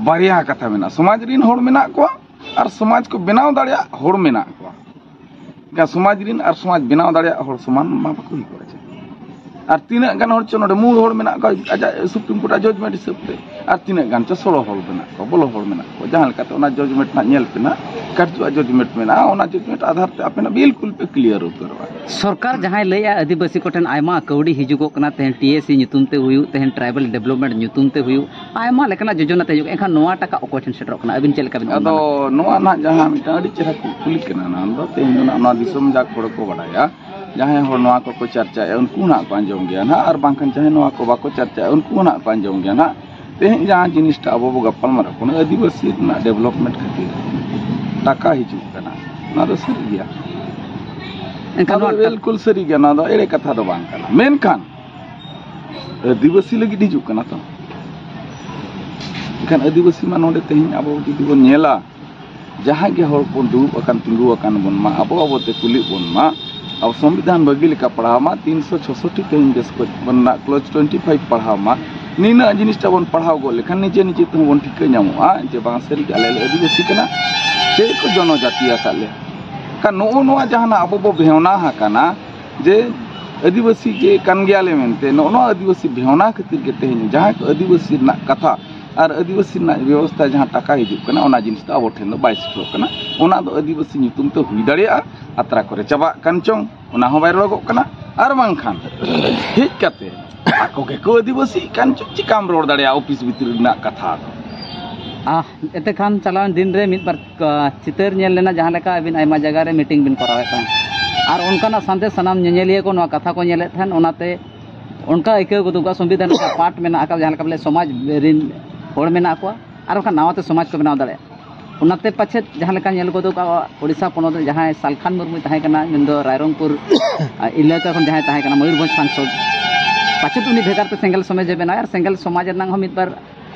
ᱵᱟᱨᱭᱟ ᱠᱟᱛᱷᱟ ᱢᱮᱱᱟᱜᱼᱟ, ᱥᱚᱢᱟᱡᱽ ᱨᱮᱱ ᱦᱚᱲ ᱢᱮᱱᱟᱜ ᱠᱚᱣᱟ ᱟᱨ ᱥᱚᱢᱟᱡᱽ ᱠᱚ ᱵᱮᱱᱟᱣ ᱫᱟᱲᱮᱭᱟᱜ ᱦᱚᱲ ᱢᱮᱱᱟᱜ ᱠᱚᱣᱟ᱾ ᱮᱱᱠᱷᱟᱱ ᱥᱚᱢᱟᱡᱽ ᱨᱮᱱ ᱟᱨ ᱥᱚᱢᱟᱡᱽ ᱵᱮᱱᱟᱣ ᱫᱟᱲᱮᱭᱟᱜ ᱦᱚᱲ ᱥᱚᱢᱟᱱ ᱢᱟ ᱵᱟᱠᱚ ᱦᱩᱭ ᱠᱚᱜᱼᱟ ᱪᱮ? ᱟᱨ ᱛᱤᱱᱟᱹᱜ ᱜᱟᱱ ᱦᱚᱲ ᱪᱚ ᱱᱚᱰᱮ ᱢᱩᱞ ᱦᱚᱲ ᱢᱮᱱᱟᱜ ᱠᱚᱣᱟ, ᱟᱡᱟᱜ ᱥᱩᱯᱨᱤᱢ ᱠᱳᱨᱴ ᱟᱜ ᱡᱟᱡᱽᱢᱮᱱᱴ ᱦᱤᱥᱟᱹᱵ ᱛᱮ, ᱟᱨ ᱛᱤᱱᱟᱹᱜ ᱜᱟᱱ ᱪᱚ ᱥᱚᱲᱚ ᱦᱚᱲ ᱢᱮᱱᱟᱜ ᱠᱚᱣᱟ, ᱵᱚᱞᱚ ᱦᱚᱲ ᱢᱮᱱᱟᱜ ᱠᱚᱣᱟ᱾ ᱡᱟᱦᱟᱸ ᱞᱮᱠᱟᱛᱮ ᱚᱱᱟ ᱡᱟᱡᱽᱢᱮᱱᱴ ᱱᱟᱜ ᱧᱮᱞ ᱯᱮ ᱱᱟᱜ, ᱠᱟᱨᱡᱚ ᱟᱜ ᱡᱟᱡᱽᱢᱮᱱᱴ ᱢᱮᱱᱟᱜᱼᱟ, ᱚᱱᱟ ᱡᱟᱡᱽᱢᱮᱱᱴ ᱟᱫᱷᱟᱨ ᱛᱮ ᱟᱯᱮ ᱱᱟᱜ ᱵᱤᱞᱠᱩᱞ ᱯᱮ ᱠᱞᱤᱭᱟᱨ ᱩᱛᱟᱹᱨᱚᱜᱼᱟ᱾ ᱥᱚᱨᱠᱟᱨ ᱡᱟᱦᱟᱸᱭ ᱞᱟᱹᱭᱮᱜᱼᱟ, ᱟᱹᱫᱤᱵᱟᱹᱥᱤ ᱠᱚᱴᱷᱮᱱ ᱟᱭᱢᱟ ᱠᱟᱹᱣᱰᱤ ᱦᱤᱡᱩᱜᱚᱜ ᱠᱟᱱᱟ, ᱛᱮᱦᱮᱧ ᱴᱤ ᱮ ᱥᱤ ᱧᱩᱛᱩᱢ ᱛᱮ ᱦᱩᱭᱩᱜ, ᱛᱮᱦᱮᱧ ᱴᱨᱟᱭᱵᱟᱞ ᱰᱮᱵᱷᱞᱚᱯᱢᱮᱱᱴ ᱧᱩᱛᱩᱢ ᱛᱮ ᱦᱩᱭᱩᱜ, ᱟᱭᱢᱟ ᱞᱮᱠᱟᱱᱟᱜ ᱡᱳᱡᱚᱱᱟ ᱛᱮ ᱦᱤᱡᱩᱜ, ᱮᱱᱠᱷᱟᱱ ᱱᱚᱣᱟ ᱴᱟᱠᱟ ᱚᱠᱚᱭ ᱴᱷᱮᱱ ᱥᱮᱴᱮᱨᱚᱜ ᱠᱟᱱᱟ, ᱟᱹᱵᱤᱱ ᱪᱮᱫ ᱞᱮᱠᱟ ᱵᱤᱱ ᱟᱫᱚ ᱚᱱᱩᱢᱟᱱᱟ? ᱱᱚᱣᱟ ᱱᱟᱜ ᱡᱟᱦᱟᱸ ᱢᱤᱫᱴᱟᱝ ᱟᱹᱰᱤ ᱪᱮᱦᱨᱟ ᱠᱩᱠᱞᱤ ᱠᱟᱱᱟ, ᱱᱚᱣᱟ ᱫᱚ ᱛᱮᱦᱮᱧ ᱫᱚ ᱱᱟᱜ ᱱᱚᱣᱟ ᱫᱤᱥᱚᱢ ᱡᱟᱠ ᱦᱚᱲ ᱠᱚ ᱵᱟᱰᱟᱭᱟ, ᱡᱟᱦᱟᱸᱭ ᱦᱚᱲ ᱱᱚᱣᱟ ᱠᱚᱠᱚ ᱪᱟᱨᱪᱟᱭᱟ, ᱩᱱᱠᱩ ᱱᱟᱜ ᱠᱚ ᱟᱸᱡᱚᱢ ᱜᱮᱭᱟ ᱱᱟᱜ, ᱟᱨ ᱵᱟᱝᱠᱷᱟᱱ ᱡᱟᱦᱟᱸᱭ ᱱᱚᱣᱟ ᱠᱚ ᱵᱟᱠᱚ ᱪᱟᱨᱪᱟᱭᱟ, ᱩᱱᱠᱩ ᱱᱟᱜ ᱠᱚ ᱟᱸᱡᱚᱢ ᱜᱮᱭᱟ ᱱᱟᱜ᱾ ᱛᱮᱦᱮᱧ ᱡᱟᱦᱟᱸ ᱡᱤᱱᱤᱥᱴᱟ ᱟᱵᱚ ᱵᱚ ᱜᱟᱯᱟᱞ ᱢᱟᱨᱟᱜ ᱠᱟᱱᱟ, ᱟᱹᱫᱤᱵᱟᱹᱥᱤ ᱨᱮᱱᱟᱜ ᱰᱮᱵᱷᱞᱚᱯᱢᱮᱱᱴ ᱠᱷᱟᱹᱛᱤᱨ ᱴᱟᱠᱟ ᱦᱤᱡᱩᱜ ᱠᱟᱱᱟ, ᱱᱚᱣᱟ ᱫᱚ ᱥᱟᱹᱨᱤ ᱜᱮᱭᱟ᱾ ᱮᱱᱠᱷᱟᱱ ᱱᱚᱣᱟ ᱱᱚᱣᱟ ᱴᱟ- ᱵᱤᱞᱠᱩᱞ ᱥᱟᱹᱨᱤ ᱜᱮᱭᱟ, ᱱᱚᱣᱟ ᱫᱚ ᱮᱲᱮ ᱠᱟᱛᱷᱟ ᱫᱚ ᱵᱟᱝ ᱠᱟᱱᱟ᱾ ᱢᱮᱱᱠᱷᱟᱱ ᱟᱹᱫᱤᱵᱟᱹᱥᱤ ᱞᱟᱹᱜᱤᱫ ᱦᱤᱡᱩᱜ ᱠᱟᱱᱟ ᱛᱚ᱾ ᱮᱱᱠᱷᱟᱱ ᱟᱹᱫᱤᱵᱟᱹᱥᱤ ᱢᱟ ᱱᱚᱰᱮ ᱛᱮᱦᱮᱧ ᱟᱵᱚ ᱡᱩᱫᱤ ᱵᱚᱱ ᱧᱮᱞᱟ, ᱡᱟᱦᱟᱸ ᱜᱮ ᱦᱚᱲ ᱵᱚᱱ ᱫᱩᱲᱩᱵ ᱟᱠᱟᱱ, ᱛᱤᱸᱜᱩ ᱟᱠᱟᱱ ᱵᱚᱱ ᱢᱟ, ᱟᱵᱚ ᱟᱵᱚ ᱛᱮ ᱠᱩᱞᱤᱜ ᱵᱚᱱ ᱢᱟ, ᱟᱵᱚ ᱥᱚᱝᱵᱤᱫᱷᱟᱱ ᱵᱷᱟᱹᱜᱤ ᱞᱮᱠᱟ ᱯᱟᱲᱦᱟᱣ ᱢᱟ, ᱛᱤᱱᱥᱚ ᱪᱷᱚᱥᱚᱴᱴᱤ ᱛᱮᱦᱮᱧ ᱵᱮᱥ ᱠᱚ ᱵᱚᱱ ᱱᱟᱜ ᱠᱞᱚᱡᱽ ᱴᱩᱭᱮᱱᱴᱤ ᱯᱷᱟᱭᱤᱵᱷ ᱯᱟᱲᱦᱟᱣ ᱢᱟ, ᱱᱤᱱᱟᱹᱜ ᱡᱤᱱᱤᱥᱴᱟ ᱵᱚᱱ ᱯᱟᱲᱦᱟᱣ ᱜᱚᱫ ᱞᱮᱠᱷᱟᱱ ᱱᱤᱡᱮ ᱱᱤᱡᱮ ᱛᱮᱦᱚᱸ ᱵᱚᱱ ᱴᱷᱤᱠᱟᱹ ᱧᱟᱢᱚᱜᱼᱟ ᱡᱮ ᱵᱟᱝ ᱥᱟᱹᱨᱤ ᱜᱮ ᱟᱞᱮ ᱞᱮ ᱟᱹᱫᱤᱵᱟᱹᱥᱤ ᱠᱟᱱᱟ, ᱪᱮᱫ ᱠᱚ ᱡᱚᱱᱚᱡᱟᱛᱤ ᱟᱠᱟᱫ ᱞᱮᱭᱟ᱾ ᱠᱷᱟᱱ ᱱᱚᱜᱼᱚ ᱱᱚᱣᱟ ᱡᱟᱦᱟᱱᱟᱜ ᱟᱵᱚ ᱵᱚ ᱵᱮᱦᱚᱱᱟ ᱟᱠᱟᱱᱟ ᱡᱮ ᱟᱹᱫᱤᱵᱟᱹᱥᱤ ᱜᱮ ᱠᱟᱱ ᱜᱮᱭᱟᱞᱮ ᱢᱮᱱᱛᱮ, ᱱᱚᱜᱼᱚ ᱱᱚᱣᱟ ᱟᱹᱫᱤᱵᱟᱹᱥᱤ ᱵᱮᱦᱚᱱᱟ ᱠᱷᱟᱹᱛᱤᱨ ᱜᱮ ᱛᱮᱦᱮᱧ ᱡᱟᱦᱟᱸᱭ ᱠᱚ ᱟᱹᱫᱤᱵᱟᱹᱥᱤ ᱨᱮᱱᱟᱜ ᱠᱟᱛᱷᱟ ᱟᱨ ᱟᱹᱫᱤᱵᱟᱹᱥᱤ ᱨᱮᱱᱟᱜ ᱵᱮᱵᱚᱥᱛᱷᱟ ᱡᱟᱦᱟᱸ ᱴᱟᱠᱟ ᱦᱤᱡᱩᱜ ᱠᱟᱱᱟ, ᱚᱱᱟ ᱡᱤᱱᱤᱥ ᱫᱚ ᱟᱵᱚ ᱴᱷᱮᱱ ᱫᱚ ᱵᱟᱭ ᱥᱮᱴᱮᱨᱚᱜ ᱠᱟᱱᱟ᱾ ᱚᱱᱟ ᱫᱚ ᱟᱹᱫᱤᱵᱟᱹᱥᱤ ᱧᱩᱛᱩᱢ ᱛᱮ ᱦᱩᱭ ᱫᱟᱲᱮᱭᱟᱜᱼᱟ, ᱟᱛᱨᱟ ᱠᱚᱨᱮ ᱪᱟᱵᱟᱜ ᱠᱟᱱ ᱪᱚᱝ, ᱚᱱᱟ ᱦᱚᱸ ᱵᱟᱭ ᱨᱚᱲᱚᱜᱚᱜ ᱠᱟᱱᱟ᱾ ᱟᱨ ᱵᱟᱝᱠᱷᱟᱱ ᱦᱮᱡ ᱠᱟᱛᱮ ᱟᱠᱚ ᱜᱮᱠᱚ ᱟᱹᱫᱤᱵᱟᱹᱥᱤᱜ ᱠᱟᱱ ᱪᱚᱝ, ᱪᱤᱠᱟᱢ ᱨᱚᱲ ᱫᱟᱲᱮᱭᱟᱜᱼᱟ ᱚᱯᱷᱤᱥ ᱵᱷᱤᱛᱨᱤ ᱨᱮᱱᱟᱜ ᱠᱟᱛᱷᱟ ᱫᱚ? ᱟᱦ, ᱮᱛᱮ ᱠᱷᱟᱱ ᱪᱟᱞᱟᱣᱮᱱ ᱫᱤᱱ ᱨᱮ ᱢᱤᱫ ᱵᱟᱨ, ᱟ, ᱪᱤᱛᱟᱹᱨ ᱧᱮᱞ ᱞᱮᱱᱟ, ᱡᱟᱦᱟᱸ ᱞᱮᱠᱟ ᱟᱹᱵᱤᱱ ᱟᱭᱢᱟ ᱡᱟᱭᱜᱟ ᱨᱮ ᱢᱤᱴᱤᱝ ᱵᱤᱱ ᱠᱚᱨᱟᱣᱮᱫ ᱛᱟᱦᱮᱸᱫ, ᱟᱨ ᱚᱱᱠᱟᱱᱟᱜ ᱥᱟᱸᱫᱮᱥ ᱥᱟᱱᱟᱢ ᱧᱮᱧᱮᱞᱤᱭᱟᱹ ᱠᱚ ᱱᱚᱣᱟ ᱠᱟᱛᱷᱟ ᱠᱚ ᱧᱮᱞᱮᱫ ᱛᱟᱦᱮᱸᱫ᱾ ᱚᱱᱟᱛᱮ ᱚᱱᱠᱟ ᱟᱹᱭᱠᱟᱹᱣ ᱜᱚᱫᱚᱜᱼᱟ, ᱥᱚᱝᱵᱤᱫᱷᱟᱱ ᱨᱮᱱᱟᱜ ᱯᱟᱴ ᱢᱮᱱᱟᱜ ᱟᱠᱟᱫ, ᱡᱟᱦᱟᱸ ᱞᱮᱠᱟ ᱵᱚᱞᱮ ᱥᱚᱢᱟᱡᱽ ᱨᱤᱱ ᱦᱚᱲ ᱢᱮᱱᱟᱜ ᱠᱚᱣᱟ, ᱟᱨ ᱵᱟᱠᱷᱟᱱ ᱱᱟᱣᱟᱛᱮ ᱥᱚᱢᱟᱡᱽ ᱠᱚ ᱵᱮᱱᱟᱣ ᱫᱟᱲᱮᱭᱟᱜᱼᱟ᱾ ᱚᱱᱟᱛᱮ ᱯᱟᱪᱮᱫ ᱡᱟᱦᱟᱸ ᱞᱮᱠᱟ ᱧᱮᱞ ᱜᱚᱫᱚᱜᱼᱟ, ᱳᱰᱤᱥᱟ ᱯᱚᱱᱚᱛ ᱨᱮ ᱡᱟᱦᱟᱸᱭ ᱥᱟᱞᱠᱷᱟᱱ ᱢᱩᱨᱢᱩᱭ ᱛᱟᱦᱮᱸ ᱠᱟᱱᱟ, ᱢᱮᱱᱫᱚ ᱨᱟᱭᱨᱚᱝᱯᱩᱨ, ᱟ, ᱮᱞᱟᱠᱟ ᱠᱷᱚᱱ ᱡᱟᱦᱟᱸᱭ ᱛᱟᱦᱮᱸ ᱠᱟᱱᱟ, ᱢᱚᱭᱩᱨᱵᱷᱚᱸᱡᱽ ᱥᱟᱝᱥᱚᱫᱽ, ᱯᱟᱪᱮᱫ ᱩᱱᱤ ᱵᱷᱮᱜᱟᱨ ᱛᱮ ᱥᱮᱸᱜᱮᱞ ᱥᱚᱢᱟᱡᱽ ᱮ ᱵᱮᱱᱟᱣᱟ᱾ ᱟᱨ ᱥᱮᱸᱜᱮᱞ ᱥᱚᱢᱟᱡᱽ ᱨᱮᱱᱟᱜ ᱦᱚᱸ ᱢᱤᱫ ᱵᱟᱨ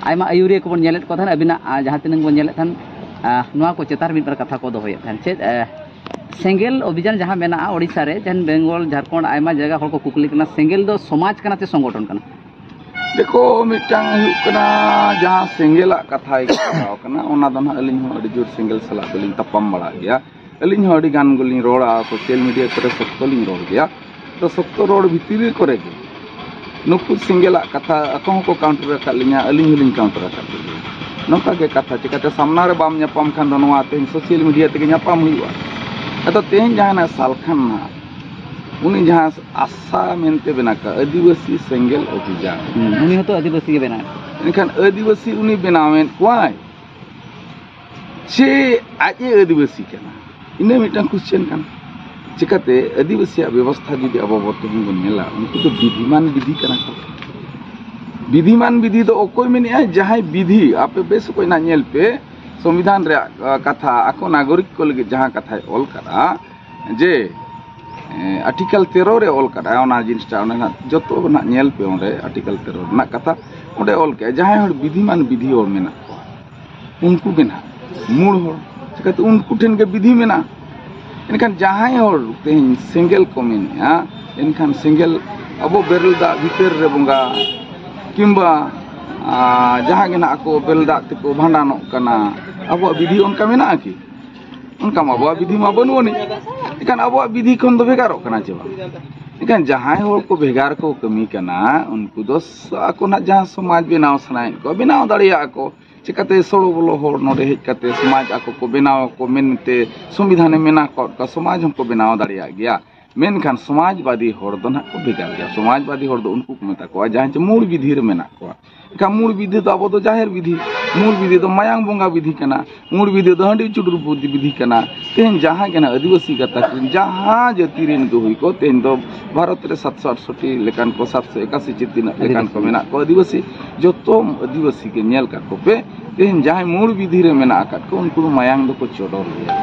ᱟᱭᱢᱟ ᱟᱹᱭᱩᱨᱤᱭᱟᱹ ᱠᱚᱵᱚᱱ ᱧᱮᱞᱮᱫ ᱠᱚ ᱛᱟᱦᱮᱸᱫ, ᱟᱹᱵᱤᱱᱟᱜ, ᱟ, ᱡᱟᱦᱟᱸ ᱛᱤᱱᱟᱹᱜ ᱵᱚᱱ ᱧᱮᱞᱮᱫ ᱛᱟᱦᱮᱸᱫ, ᱟ, ᱱᱚᱣᱟ ᱠᱚ ᱪᱮᱛᱟᱱ ᱨᱮ ᱢᱤᱫ ᱵᱟᱨ ᱠᱟᱛᱷᱟ ᱠᱚ ᱫᱚᱦᱚᱭᱮᱫ ᱛᱟᱦᱮᱸᱫ᱾ ᱪᱮᱫ, ᱟ, ᱥᱮᱸᱜᱮᱞ ᱚᱵᱷᱤᱡᱟᱱ ᱡᱟᱦᱟᱸ ᱢᱮᱱᱟᱜᱼᱟ ᱳᱰᱤᱥᱟ ᱨᱮ, ᱡᱟᱦᱟᱸ ᱵᱮᱝᱜᱚᱞ, ᱡᱷᱟᱲᱠᱷᱚᱸᱰ, ᱟᱭᱢᱟ ᱡᱟᱭᱜᱟ ᱦᱚᱲ ᱠᱚ ᱠᱩᱠᱞᱤ ᱠᱟᱱᱟ, ᱥᱮᱸᱜᱮᱞ ᱫᱚ ᱥᱚᱢᱟᱡᱽ ᱠᱟᱱᱟ ᱪᱮ ᱥᱚᱝᱜᱚᱴᱷᱚᱱ ᱠᱟᱱᱟ? ᱫᱮᱠᱷᱚ, ᱢᱤᱫᱴᱟᱝ ᱦᱩᱭᱩᱜ ᱠᱟᱱᱟ, ᱡᱟᱦᱟᱸ ᱥᱮᱸᱜᱮᱞᱟᱜ ᱠᱟᱛᱷᱟ ᱜᱮ ᱠᱟᱛᱷᱟᱣ ᱠᱟᱱᱟ, ᱚᱱᱟ ᱫᱚ ᱱᱟᱦᱟᱜ ᱟᱹᱞᱤᱧ ᱦᱚᱸ ᱟᱹᱰᱤ ᱡᱳᱨ ᱥᱮᱸᱜᱮᱞ ᱥᱟᱞᱟᱜ ᱫᱚᱞᱤᱧ ᱛᱟᱯᱟᱢ ᱵᱟᱲᱟᱜ ᱜᱮᱭᱟ᱾ ᱟᱹᱞᱤᱧ ᱦᱚᱸ ᱟᱹᱰᱤ ᱜᱟᱱ ᱜᱮᱞᱤᱧ ᱨᱚᱲᱟ, ᱥᱳᱥᱟᱞ ᱢᱤᱰᱤᱭᱟ ᱠᱚᱨᱮ ᱥᱚᱠᱛᱚ ᱞᱤᱧ ᱨᱚᱲ ᱜᱮᱭᱟ᱾ ᱛᱚ, ᱥᱚᱠᱛᱚ ᱨᱚᱲ ᱵᱷᱤᱛᱨᱤ ᱠᱚᱨᱮ ᱜᱮ ᱱᱩᱠᱩ ᱥᱮᱸᱜᱮᱞᱟᱜ ᱠᱟᱛᱷᱟ ᱟᱠᱚ ᱦᱚᱸᱠᱚ ᱠᱟᱣᱩᱱᱴᱟᱨ ᱟᱠᱟᱫ ᱞᱤᱧᱟ, ᱟᱹᱞᱤᱧ ᱦᱚᱸᱞᱤᱧ ᱠᱟᱣᱩᱱᱴᱟᱨ ᱟᱠᱟᱫ ᱠᱚᱜᱮᱭᱟ᱾ ᱱᱚᱝᱠᱟ ᱜᱮ ᱠᱟᱛᱷᱟ, ᱪᱤᱠᱟᱹᱛᱮ ᱥᱟᱢᱱᱟ ᱨᱮ ᱵᱟᱢ ᱧᱟᱯᱟᱢ ᱠᱷᱟᱱ ᱫᱚ ᱱᱚᱣᱟ ᱛᱮᱦᱮᱧ ᱥᱳᱥᱟᱞ ᱢᱤᱰᱤᱭᱟ ᱛᱮᱜᱮ ᱧᱟᱯᱟᱢ ᱦᱩᱭᱩᱜᱼᱟ᱾ ᱟᱫᱚ ᱛᱮᱦᱮᱧ ᱡᱟᱦᱟᱸᱭ ᱱᱟᱜ ᱥᱟᱞᱠᱷᱟᱱ ᱱᱟᱜ, ᱩᱱᱤ ᱡᱟᱦᱟᱸ ᱟᱥᱟ ᱢᱮᱱᱛᱮ ᱵᱮᱱᱟᱜ ᱠᱟᱱᱟ, ᱟᱹᱫᱤᱵᱟᱹᱥᱤ ᱥᱮᱸᱜᱮᱞ ᱚᱵᱷᱤᱡᱟᱱ, ᱦᱩᱸ, ᱩᱱᱤ ᱦᱚᱸᱛᱚ ᱟᱹᱫᱤᱵᱟᱹᱥᱤ ᱜᱮ ᱵᱮᱱᱟᱜ ᱠᱟᱱᱟ᱾ ᱮᱱᱠᱷᱟᱱ ᱟᱹᱫᱤᱵᱟᱹᱥᱤ ᱩᱱᱤ ᱵᱮᱱᱟᱣᱮᱫ ᱠᱚᱣᱟᱭ ᱥᱮ ᱟᱡ ᱮ ᱟᱹᱫᱤᱵᱟᱹᱥᱤ ᱠᱟᱱᱟ? ᱤᱱᱟᱹ ᱢᱤᱫᱴᱟᱝ ᱠᱚᱥᱪᱮᱱ ᱠᱟᱱᱟ᱾ ᱪᱤᱠᱟᱹᱛᱮ ᱟᱹᱫᱤᱵᱟᱹᱥᱤᱭᱟᱜ ᱵᱮᱵᱚᱥᱛᱷᱟ ᱡᱩᱫᱤ ᱟᱵᱚ ᱵᱚ ᱛᱮᱦᱮᱧ ᱵᱚᱱ ᱧᱮᱞᱟ, ᱩᱱᱠᱩ ᱫᱚ ᱵᱤᱫᱷᱤᱢᱟᱱ ᱵᱤᱫᱷᱤ ᱠᱟᱱᱟ ᱠᱚ᱾ ᱵᱤᱫᱷᱤᱢᱟᱱ ᱵᱤᱫᱷᱤ ᱫᱚ ᱚᱠᱚᱭ ᱢᱮᱱᱮᱜᱼᱟ? ᱡᱟᱦᱟᱸᱭ ᱵᱤᱫᱷᱤ, ᱟᱯᱮ ᱵᱮᱥ ᱚᱠᱚᱡ ᱱᱟᱜ ᱧᱮᱞ ᱯᱮ, ᱥᱚᱝᱵᱤᱫᱷᱟᱱ ᱨᱮᱭᱟᱜ, ᱟ, ᱠᱟᱛᱷᱟ, ᱟᱠᱚ ᱱᱟᱜᱚᱨᱤᱠ ᱠᱚ ᱞᱟᱹᱜᱤᱫ ᱡᱟᱦᱟᱸ ᱠᱟᱛᱷᱟᱭ ᱚᱞ ᱠᱟᱫᱟ, ᱡᱮ, ᱮ, ᱟᱨᱴᱤᱠᱮᱞ ᱛᱮᱨᱚ ᱨᱮ ᱚᱞ ᱠᱟᱫᱟ, ᱚᱱᱟ ᱡᱤᱱᱤᱥᱴᱟ ᱚᱸᱰᱮ ᱱᱟᱜ ᱡᱚᱛᱚ ᱱᱟᱜ ᱧᱮᱞ ᱯᱮ, ᱚᱸᱰᱮ ᱟᱨᱴᱤᱠᱮᱞ ᱛᱮᱨᱚ ᱨᱮᱱᱟᱜ ᱠᱟᱛᱷᱟ ᱚᱸᱰᱮ ᱚᱞ ᱠᱮᱫᱼᱟ, ᱡᱟᱦᱟᱸᱭ ᱦᱚᱲ ᱵᱤᱫᱷᱤᱢᱟᱱ ᱵᱤᱫᱷᱤ ᱦᱚᱲ ᱢᱮᱱᱟᱜ ᱠᱚᱣᱟ, ᱩᱱᱠᱩ ᱜᱮ ᱱᱟᱦᱟᱜ ᱢᱩᱞ ᱦᱚᱲ᱾ ᱪᱤᱠᱟᱹᱛᱮ ᱩᱱᱠᱩ ᱴᱷᱮᱱ ᱜᱮ ᱵᱤᱫᱷᱤ ᱢᱮᱱᱟᱜᱼᱟ᱾ ᱮᱱᱠᱷᱟᱱ ᱡᱟᱦᱟᱸᱭ ᱦᱚᱲ ᱛᱮᱦᱮᱧ ᱥᱮᱸᱜᱮᱞ ᱠᱚ ᱢᱮᱱᱮᱜᱼᱟ, ᱮᱱᱠᱷᱟᱱ ᱥᱮᱸᱜᱮᱞ ᱟᱵᱚ ᱵᱮᱨᱮᱞ ᱫᱟᱜ ᱵᱷᱤᱛᱟᱹᱨ ᱨᱮ ᱵᱚᱸᱜᱟ, ᱠᱤᱝᱵᱟ, ᱟ, ᱡᱟᱦᱟᱸ ᱜᱮ ᱱᱟᱦᱟᱜ ᱟᱠᱚ ᱵᱮᱨᱮᱞ ᱫᱟᱜ ᱛᱮᱠᱚ ᱵᱷᱟᱸᱰᱟᱱᱚᱜ ᱠᱟᱱᱟ, ᱟᱵᱚᱣᱟᱜ ᱵᱤᱫᱷᱤ ᱚᱱᱠᱟ ᱢᱮᱱᱟᱜᱼᱟ ᱠᱤ? ᱚᱱᱠᱟ ᱢᱟ ᱟᱵᱚᱣᱟᱜ ᱵᱤᱫᱷᱤ ᱢᱟ ᱵᱟᱹᱱᱩᱜ ᱟᱹᱱᱤᱡ᱾ ᱮᱱᱠᱷᱟᱱ ᱟᱵᱚᱣᱟᱜ ᱵᱤᱫᱷᱤ ᱠᱷᱚᱱ ᱫᱚ ᱵᱷᱮᱜᱟᱨᱚᱜ ᱠᱟᱱᱟ ᱪᱮ ᱵᱟᱝ? ᱮᱱᱠᱷᱟᱱ ᱡᱟᱦᱟᱸᱭ ᱦᱚᱲ ᱠᱚ ᱵᱷᱮᱜᱟᱨ ᱠᱚ ᱠᱟᱹᱢᱤ ᱠᱟᱱᱟ, ᱩᱱᱠᱩ ᱫᱚ ᱟᱠᱚ ᱱᱟᱜ ᱡᱟᱦᱟᱸ ᱥᱚᱢᱟᱡᱽ ᱵᱮᱱᱟᱣ ᱥᱟᱱᱟᱭᱮᱫ ᱠᱚᱣᱟ, ᱵᱮᱱᱟᱣ ᱫᱟᱲᱮᱭᱟᱜᱼᱟ ᱠᱚ᱾ ᱪᱤᱠᱟᱹᱛᱮ ᱥᱚᱲᱚ ᱵᱚᱞᱚ ᱦᱚᱲ ᱱᱚᱰᱮ ᱦᱮᱡ ᱠᱟᱛᱮ ᱥᱚᱢᱟᱡᱽ ᱟᱠᱚ ᱠᱚ ᱵᱮᱱᱟᱣ ᱟᱠᱚ ᱢᱮᱱᱛᱮ ᱥᱚᱝᱵᱤᱫᱷᱟᱱᱮ ᱢᱮᱱᱟᱜ ᱠᱚᱣᱟ, ᱥᱚᱢᱟᱡᱽ ᱦᱚᱸᱠᱚ ᱵᱮᱱᱟᱣ ᱫᱟᱲᱮᱭᱟᱜ ᱜᱮᱭᱟ᱾ ᱢᱮᱱᱠᱷᱟᱱ ᱥᱚᱢᱟᱡᱽᱵᱟᱫᱤ ᱦᱚᱲ ᱫᱚ ᱱᱟᱦᱟᱜ ᱠᱚ ᱵᱷᱮᱜᱟᱨ ᱜᱮᱭᱟ᱾ ᱥᱚᱢᱟᱡᱽᱵᱟᱫᱤ ᱦᱚᱲ ᱫᱚ ᱩᱱᱠᱩ ᱠᱚ ᱢᱮᱛᱟ ᱠᱚᱣᱟ ᱡᱟᱦᱟᱸᱭ ᱪᱮ ᱢᱩᱲ ᱵᱤᱫᱷᱤ ᱨᱮ ᱢᱮᱱᱟᱜ ᱠᱚᱣᱟ᱾ ᱮᱱᱠᱷᱟᱱ ᱢᱩᱲ ᱵᱤᱫᱷᱤ ᱫᱚ ᱟᱵᱚ ᱫᱚ ᱡᱟᱦᱮᱨ ᱵᱤᱫᱷᱤ, ᱢᱩᱲ ᱵᱤᱫᱷᱤ ᱫᱚ ᱢᱟᱭᱟᱝ ᱵᱚᱸᱜᱟ ᱵᱤᱫᱷᱤ ᱠᱟᱱᱟ, ᱢᱩᱲ ᱵᱤᱫᱷᱤ ᱫᱚ ᱦᱟᱺᱰᱤ ᱪᱩᱰᱩᱨ ᱵᱤᱫᱷᱤ ᱠᱟᱱᱟ᱾ ᱛᱮᱦᱮᱧ ᱡᱟᱦᱟᱸ ᱜᱮ ᱱᱟᱦᱟᱜ ᱟᱹᱫᱤᱵᱟᱹᱥᱤ ᱜᱟᱛᱟᱠ ᱨᱮᱱ ᱡᱟᱦᱟᱸ ᱡᱟᱹᱛᱤ ᱨᱮᱱ ᱜᱮ ᱦᱩᱭ ᱠᱚ, ᱛᱮᱦᱮᱧ ᱫᱚ ᱵᱷᱟᱨᱚᱛ ᱨᱮ ᱥᱟᱛᱥᱚ ᱟᱴᱥᱚᱴᱤ ᱞᱮᱠᱟᱱ ᱠᱚ, ᱥᱟᱛᱥᱚ ᱮᱠᱟᱥᱤ ᱪᱮ ᱛᱤᱱᱟᱹᱜ ᱞᱮᱠᱟᱱ ᱠᱚ ᱢᱮᱱᱟᱜ ᱠᱚᱣᱟ ᱟᱹᱫᱤᱵᱟᱹᱥᱤ᱾ ᱡᱚᱛᱚ ᱟᱹᱫᱤᱵᱟᱹᱥᱤ ᱜᱮ ᱧᱮᱞ ᱠᱟᱠᱚ ᱯᱮ, ᱛᱮᱦᱮᱧ ᱡᱟᱦᱟᱸᱭ ᱢᱩᱲ ᱵᱤᱫᱷᱤ ᱨᱮ ᱢᱮᱱᱟᱜ ᱟᱠᱟᱫ ᱠᱚ, ᱩᱱᱠᱩ ᱫᱚ ᱢᱟᱭᱟᱝ ᱫᱚᱠᱚ ᱪᱚᱰᱚᱨ ᱜᱮᱭᱟ᱾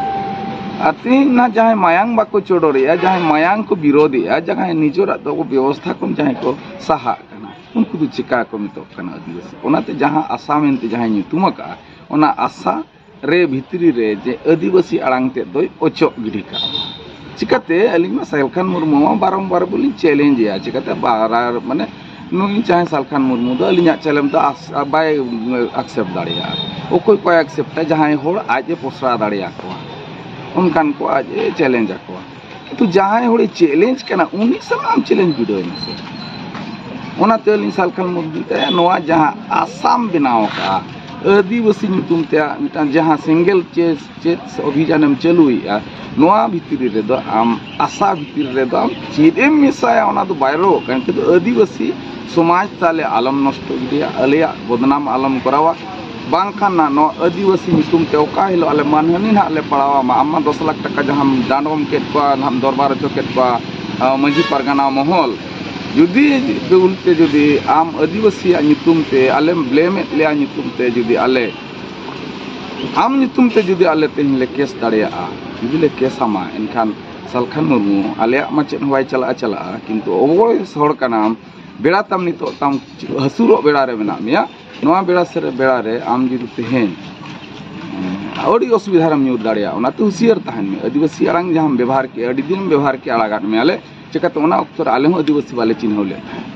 ᱟᱨ ᱛᱮᱦᱮᱧ ᱱᱟᱦᱟᱜ ᱡᱟᱦᱟᱸᱭ ᱢᱟᱭᱟᱝ ᱵᱟᱠᱚ ᱪᱚᱰᱚᱨᱮᱜᱼᱟ, ᱡᱟᱦᱟᱸᱭ ᱢᱟᱭᱟᱝ ᱠᱚ ᱵᱤᱨᱳᱫᱮᱜᱼᱟ, ᱡᱟᱦᱟᱸᱭ ᱱᱤᱡᱮᱨᱟᱜ ᱫᱚ ᱵᱮᱵᱚᱥᱛᱷᱟ ᱠᱷᱚᱱ ᱡᱟᱦᱟᱸᱭ ᱠᱚ ᱥᱟᱦᱟᱜ ᱠᱟᱱᱟ, ᱩᱱᱠᱩ ᱫᱚ ᱪᱮᱠᱟ ᱠᱚ ᱢᱮᱛᱟᱜ ᱠᱟᱱᱟ ᱟᱹᱫᱤᱵᱟᱹᱥᱤ? ᱚᱱᱟᱛᱮ ᱡᱟᱦᱟᱸ ᱟᱥᱟ ᱢᱮᱱᱛᱮ ᱡᱟᱦᱟᱸᱭ ᱧᱩᱛᱩᱢ ᱟᱠᱟᱜᱼᱟ, ᱚᱱᱟ ᱟᱥᱟ ᱨᱮ ᱵᱷᱤᱛᱨᱤ ᱨᱮ ᱡᱮ ᱟᱹᱫᱤᱵᱟᱹᱥᱤ ᱟᱲᱟᱝ ᱛᱮᱫ ᱫᱚᱭ ᱚᱪᱚᱜ ᱜᱤᱰᱤ ᱠᱟᱜᱼᱟ᱾ ᱪᱤᱠᱟᱹᱛᱮ? ᱟᱹᱞᱤᱧ ᱢᱟ ᱥᱟᱞᱠᱷᱟᱱ ᱢᱩᱨᱢᱩ ᱢᱟ ᱵᱟᱨᱚᱢᱵᱟᱨ ᱵᱚᱞᱤᱧ ᱪᱮᱞᱮᱧᱡᱽ ᱮᱭᱟ᱾ ᱪᱤᱠᱟᱹᱛᱮ? ᱵᱟᱨᱟᱨ ᱢᱟᱱᱮ ᱱᱩᱭ ᱡᱟᱦᱟᱸᱭ ᱥᱟᱞᱠᱷᱟᱱ ᱢᱩᱨᱢᱩ ᱫᱚ ᱟᱹᱞᱤᱧᱟᱜ ᱪᱮᱞᱮᱧᱡᱽ ᱫᱚ ᱟᱥ-, ᱵᱟᱭ ᱟᱠᱥᱮᱯᱴ ᱫᱟᱲᱮᱭᱟᱜᱼᱟ᱾ ᱚᱠᱚᱭ ᱠᱚᱭ ᱟᱠᱥᱮᱯᱴᱟ? ᱡᱟᱦᱟᱸᱭ ᱦᱚᱲ ᱟᱡ ᱮ ᱯᱚᱥᱲᱟ ᱫᱟᱲᱮᱭᱟᱠᱚᱣᱟ, ᱚᱱᱠᱟᱱ ᱠᱚ ᱟᱡ ᱮ ᱪᱮᱞᱮᱧᱡᱽ ᱟᱠᱚᱣᱟ᱾ ᱠᱤᱱᱛᱩ ᱡᱟᱦᱟᱸᱭ ᱦᱚᱲᱮ ᱪᱮᱞᱮᱧᱡᱽ ᱠᱟᱱᱟ, ᱩᱱᱤ ᱥᱟᱞᱟᱜ ᱟᱢ ᱪᱮᱞᱮᱧᱡᱽ ᱵᱤᱰᱟᱹᱣ ᱢᱮᱥᱮ᱾ ᱚᱱᱟᱛᱮ ᱟᱹᱞᱤᱧ ᱥᱟᱞᱠᱷᱟᱱ ᱢᱩᱨᱢᱩ ᱛᱟᱭᱟ ᱱᱚᱣᱟ ᱡᱟᱦᱟᱸ ᱟᱥᱟᱢ ᱵᱮᱱᱟᱣ ᱟᱠᱟᱫᱼᱟ, ᱟᱹᱫᱤᱵᱟᱹᱥᱤ ᱧᱩᱛᱩᱢ ᱛᱮ ᱢᱤᱫᱴᱟᱝ ᱡᱟᱦᱟᱸ ᱥᱮᱸᱜᱮᱞ ᱪᱮ ᱪᱮᱫ ᱚᱵᱷᱤᱡᱟᱱᱮᱢ ᱪᱟᱹᱞᱩᱭᱮᱫᱼᱟ, ᱱᱚᱣᱟ ᱵᱷᱤᱛᱨᱤ ᱨᱮᱫᱚ ᱟᱢ ᱟᱥᱟ ᱵᱷᱤᱛᱨᱤ ᱨᱮᱫᱚ ᱟᱢ ᱪᱮᱫ ᱮᱢ ᱢᱮᱥᱟᱭᱟ, ᱚᱱᱟ ᱫᱚ ᱵᱟᱭ ᱨᱚᱲᱚᱜ ᱠᱟᱱᱟ᱾ ᱠᱤᱱᱛᱩ ᱟᱹᱫᱤᱵᱟᱹᱥᱤ ᱥᱚᱢᱟᱡᱽ ᱛᱟᱞᱮ ᱟᱞᱚᱢ ᱱᱚᱥᱴᱚ ᱜᱤᱰᱤᱭᱟ, ᱟᱞᱮᱭᱟᱜ ᱵᱚᱫᱱᱟᱢ ᱟᱞᱚᱢ ᱠᱚᱨᱟᱣᱟ᱾ ᱵᱟᱝᱠᱷᱟᱱ ᱱᱟ ᱱᱚᱣᱟ ᱟᱹᱫᱤᱵᱟᱹᱥᱤ ᱧᱩᱛᱩᱢ ᱛᱮ ᱚᱠᱟ ᱦᱤᱞᱳᱜ ᱟᱞᱮ ᱢᱟᱱᱦᱟᱹᱱᱤ ᱱᱟᱦᱟᱜ ᱞᱮ ᱯᱟᱲᱟᱣᱟᱢᱟ, ᱟᱢ ᱢᱟ ᱫᱚᱥ ᱞᱟᱠᱷ ᱴᱟᱠᱟ ᱡᱟᱦᱟᱸᱢ ᱰᱟᱸᱰᱚᱢ ᱠᱮᱫ ᱠᱚᱣᱟ, ᱱᱟᱦᱟᱜ ᱮᱢ ᱫᱚᱨᱵᱟᱨ ᱦᱚᱪᱚ ᱠᱮᱫ ᱠᱚᱣᱟ, ᱟ, ᱢᱟᱹᱡᱷᱤ ᱯᱟᱨᱜᱟᱱᱟ ᱢᱚᱦᱚᱞ, ᱡᱩᱫᱤ ᱵᱷᱩᱞ ᱛᱮ ᱡᱩᱫᱤ ᱟᱢ ᱟᱹᱫᱤᱵᱟᱹᱥᱤᱭᱟᱜ ᱧᱩᱛᱩᱢ ᱛᱮ ᱟᱞᱮᱢ ᱵᱞᱮᱢᱮᱫ ᱞᱮᱭᱟ, ᱧᱩᱛᱩᱢ ᱛᱮ ᱡᱩᱫᱤ ᱟᱞᱮ, ᱟᱢ ᱧᱩᱛᱩᱢ ᱛᱮ ᱡᱩᱫᱤ ᱟᱞᱮ ᱛᱮᱦᱮᱧ ᱞᱮ ᱠᱮᱥ ᱫᱟᱲᱮᱭᱟᱜᱼᱟ, ᱡᱩᱫᱤ ᱞᱮ ᱠᱮᱥ ᱟᱢᱟ, ᱮᱱᱠᱷᱟᱱ ᱥᱟᱞᱠᱷᱟᱱ ᱢᱩᱨᱢᱩ ᱟᱞᱮᱭᱟᱜ ᱢᱟ ᱪᱮᱫ ᱦᱚᱸ ᱵᱟᱭ ᱪᱟᱞᱟᱜᱼᱟ, ᱪᱟᱞᱟᱜᱼᱟ, ᱠᱤᱱᱛᱩ ᱚᱵᱚᱭ ᱦᱚᱲ ᱠᱟᱱᱟᱢ, ᱵᱮᱲᱟ ᱛᱟᱢ ᱱᱤᱛᱚᱜ ᱛᱟᱢ ᱦᱟᱹᱥᱩᱨᱚᱜ ᱵᱮᱲᱟ ᱨᱮ ᱢᱮᱱᱟᱜ ᱢᱮᱭᱟ, ᱱᱚᱣᱟ ᱵᱮᱲᱟ ᱥᱮ ᱵᱮᱲᱟ ᱨᱮ ᱟᱢ ᱡᱩᱫᱤ ᱛᱮᱦᱮᱧ, ᱮᱸ, ᱟᱹᱰᱤ ᱚᱥᱩᱵᱤᱫᱷᱟ ᱨᱮᱢ ᱧᱩᱨ ᱫᱟᱲᱮᱭᱟᱜᱼᱟ᱾ ᱚᱱᱟᱛᱮ ᱦᱩᱥᱤᱭᱟᱹᱨ ᱛᱟᱦᱮᱱ ᱢᱮ᱾ ᱟᱹᱫᱤᱵᱟᱹᱥᱤ ᱟᱲᱟᱝ ᱡᱟᱦᱟᱸᱢ ᱵᱮᱵᱚᱦᱟᱨ ᱠᱮᱜᱼᱟ, ᱟᱹᱰᱤ ᱫᱤᱱᱮᱢ ᱵᱮᱵᱚᱦᱟᱨ ᱠᱮᱜᱼᱟ, ᱟᱲᱟᱜᱟᱫ ᱢᱮᱭᱟᱞᱮ᱾ ᱪᱤᱠᱟᱹᱛᱮ? ᱚᱱᱟ ᱚᱠᱛᱚ ᱨᱮ ᱟᱞᱮ ᱦᱚᱸ ᱟᱹᱫᱤᱵᱟᱹᱥᱤ ᱵᱟᱞᱮ ᱪᱤᱱᱦᱟᱹᱣ ᱞᱮᱫ ᱛᱟᱦᱮᱸᱫ᱾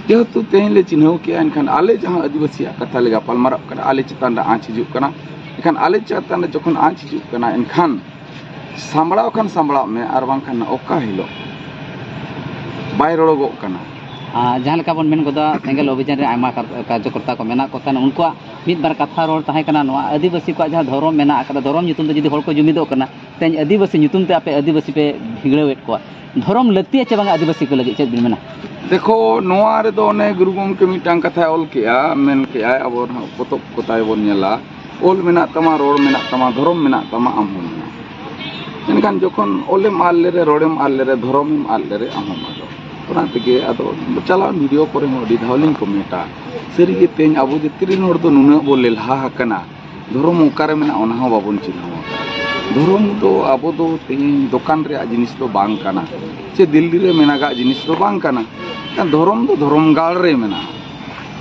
ᱡᱮᱦᱮᱛᱩ ᱛᱮᱦᱮᱧ ᱞᱮ ᱪᱤᱱᱦᱟᱹᱣ ᱠᱮᱜᱼᱟ, ᱮᱱᱠᱷᱟᱱ ᱟᱞᱮ ᱡᱟᱦᱟᱸ ᱟᱹᱫᱤᱵᱟᱹᱥᱤᱭᱟᱜ ᱠᱟᱛᱷᱟ ᱞᱮ ᱜᱟᱯᱟᱞ ᱢᱟᱨᱟᱜ ᱠᱟᱱᱟ, ᱟᱞᱮ ᱪᱮᱛᱟᱱ ᱨᱮ ᱟᱸᱪ ᱦᱤᱡᱩᱜ ᱠᱟᱱᱟ᱾ ᱮᱱᱠᱷᱟᱱ ᱟᱞᱮ ᱪᱮᱛᱟᱱ ᱨᱮ ᱡᱚᱠᱷᱚᱱ ᱟᱸᱪ ᱦᱤᱡᱩᱜ ᱠᱟᱱᱟ, ᱮᱱᱠᱷᱟᱱ ᱥᱟᱢᱵᱲᱟᱣ ᱠᱷᱟᱱ ᱥᱟᱢᱵᱲᱟᱣ ᱢᱮ, ᱟᱨ ᱵᱟᱝᱠᱷᱟᱱ ᱚᱠᱟ ᱦᱤᱞᱳᱜ ᱵᱟᱭ ᱨᱚᱲᱚᱜᱚᱜ ᱠᱟᱱᱟ᱾ ᱟᱨ ᱡᱟᱦᱟᱸ ᱞᱮᱠᱟ ᱵᱚᱱ ᱢᱮᱱ ᱜᱚᱫᱟ, ᱥᱮᱸᱜᱮᱞ ᱚᱵᱷᱤᱡᱟᱱ ᱨᱮ ᱟᱭᱢᱟ ᱠᱟᱨ-, ᱠᱟᱨᱡᱚᱠᱚᱨᱛᱟ ᱠᱚ ᱢᱮᱱᱟᱜ ᱠᱚ ᱛᱟᱦᱮᱱᱟ᱾ ᱩᱱᱠᱩᱣᱟᱜ ᱢᱤᱫ ᱵᱟᱨ ᱠᱟᱛᱷᱟ ᱨᱚᱲ ᱛᱟᱦᱮᱸ ᱠᱟᱱᱟ, ᱱᱚᱣᱟ ᱟᱹᱫᱤᱵᱟᱹᱥᱤ ᱠᱚᱣᱟᱜ ᱡᱟᱦᱟᱸ ᱫᱷᱚᱨᱚᱢ ᱢᱮᱱᱟᱜ ᱟᱠᱟᱫᱟ, ᱫᱷᱚᱨᱚᱢ ᱧᱩᱛᱩᱢ ᱛᱮ ᱡᱩᱫᱤ ᱦᱚᱲ ᱠᱚ ᱡᱩᱢᱤᱫᱚᱜ ᱠᱟᱱᱟ, ᱛᱮᱦᱮᱧ ᱟᱹᱫᱤᱵᱟᱹᱥᱤ ᱧᱩᱛᱩᱢ ᱛᱮ ᱟᱯᱮ ᱟᱹᱫᱤᱵᱟᱹᱥᱤ ᱯᱮ ᱵᱷᱤᱲᱟᱹᱣᱮᱫ ᱠᱚᱣᱟ, ᱫᱷᱚᱨᱚᱢ ᱞᱟᱹᱠᱛᱤᱭᱟ ᱪᱮ ᱵᱟᱝ ᱟᱹᱫᱤᱵᱟᱹᱥᱤ ᱠᱚ ᱞᱟᱹᱜᱤᱫ, ᱪᱮᱫ ᱵᱤᱱ ᱢᱮᱱᱟ? ᱫᱮᱠᱷᱚ, ᱱᱚᱣᱟ ᱨᱮᱫᱚ ᱚᱱᱮ ᱜᱩᱨᱩ ᱜᱚᱢᱠᱮ ᱢᱤᱫᱴᱟᱝ ᱠᱟᱛᱷᱟᱭ ᱚᱞ ᱠᱮᱜᱼᱟ, ᱢᱮᱱ ᱠᱮᱜᱼᱟᱭ, ᱟᱵᱚ ᱱᱟᱦᱟᱜ ᱯᱚᱛᱚᱵ ᱠᱚ ᱛᱟᱭ ᱵᱚᱱ ᱧᱮᱞᱟ, ᱚᱞ ᱢᱮᱱᱟᱜ ᱛᱟᱢᱟ, ᱨᱚᱲ ᱢᱮᱱᱟᱜ ᱛᱟᱢᱟ, ᱫᱷᱚᱨᱚᱢ ᱢᱮᱱᱟᱜ ᱛᱟᱢᱟ, ᱟᱢ ᱦᱚᱸ ᱢᱮᱱᱟᱢ᱾ ᱢᱮᱱᱠᱷᱟᱱ ᱡᱚᱠᱷᱚᱱ ᱚᱞᱮᱢ ᱟᱫ ᱞᱮᱨᱮ, ᱨᱚᱲᱮᱢ ᱟᱫ ᱞᱮᱨᱮ, ᱫᱷᱚᱨᱚᱢᱮᱢ ᱟᱫ ᱞᱮᱨᱮ, ᱟᱢ ᱦᱚᱸᱢ ᱟᱫᱚᱜ᱾ ᱚᱱᱟ ᱛᱮᱜᱮ ᱟᱫᱚ ᱪᱟᱞᱟᱣ ᱵᱷᱤᱰᱤᱭᱳ ᱠᱚᱨᱮ ᱦᱚᱸ ᱟᱹᱰᱤ ᱫᱷᱟᱣ ᱞᱤᱧ ᱠᱚᱢᱮᱱᱴᱟ᱾ ᱥᱟᱹᱨᱤᱜᱮ ᱛᱮᱦᱮᱧ ᱟᱵᱚ ᱡᱟᱹᱛᱤ ᱨᱮᱱ ᱦᱚᱲ ᱫᱚ ᱱᱩᱱᱟᱹᱜ ᱵᱚ ᱞᱮᱞᱦᱟ ᱟᱠᱟᱱᱟ, ᱫᱷᱚᱨᱚᱢ ᱚᱠᱟᱨᱮ ᱢᱮᱱᱟᱜᱼᱟ ᱚᱱᱟ ᱦᱚᱸ ᱵᱟᱵᱚᱱ ᱪᱤᱱᱦᱟᱹᱣ ᱟᱠᱟᱫᱟ᱾ ᱫᱷᱚᱨᱚᱢ ᱫᱚ ᱟᱵᱚ ᱫᱚ ᱛᱮᱦᱮᱧ ᱫᱚᱠᱟᱱ ᱨᱮᱭᱟᱜ ᱡᱤᱱᱤᱥ ᱫᱚ ᱵᱟᱝ ᱠᱟᱱᱟ, ᱪᱮ ᱫᱤᱞᱞᱤ ᱨᱮ ᱢᱮᱱᱟᱜᱟᱜ ᱡᱤᱱᱤᱥ ᱫᱚ ᱵᱟᱝ ᱠᱟᱱᱟ᱾ ᱫᱷᱚᱨᱚᱢ ᱫᱚ ᱫᱷᱚᱨᱚᱢ ᱜᱟᱲ ᱨᱮ ᱢᱮᱱᱟᱜᱼᱟ᱾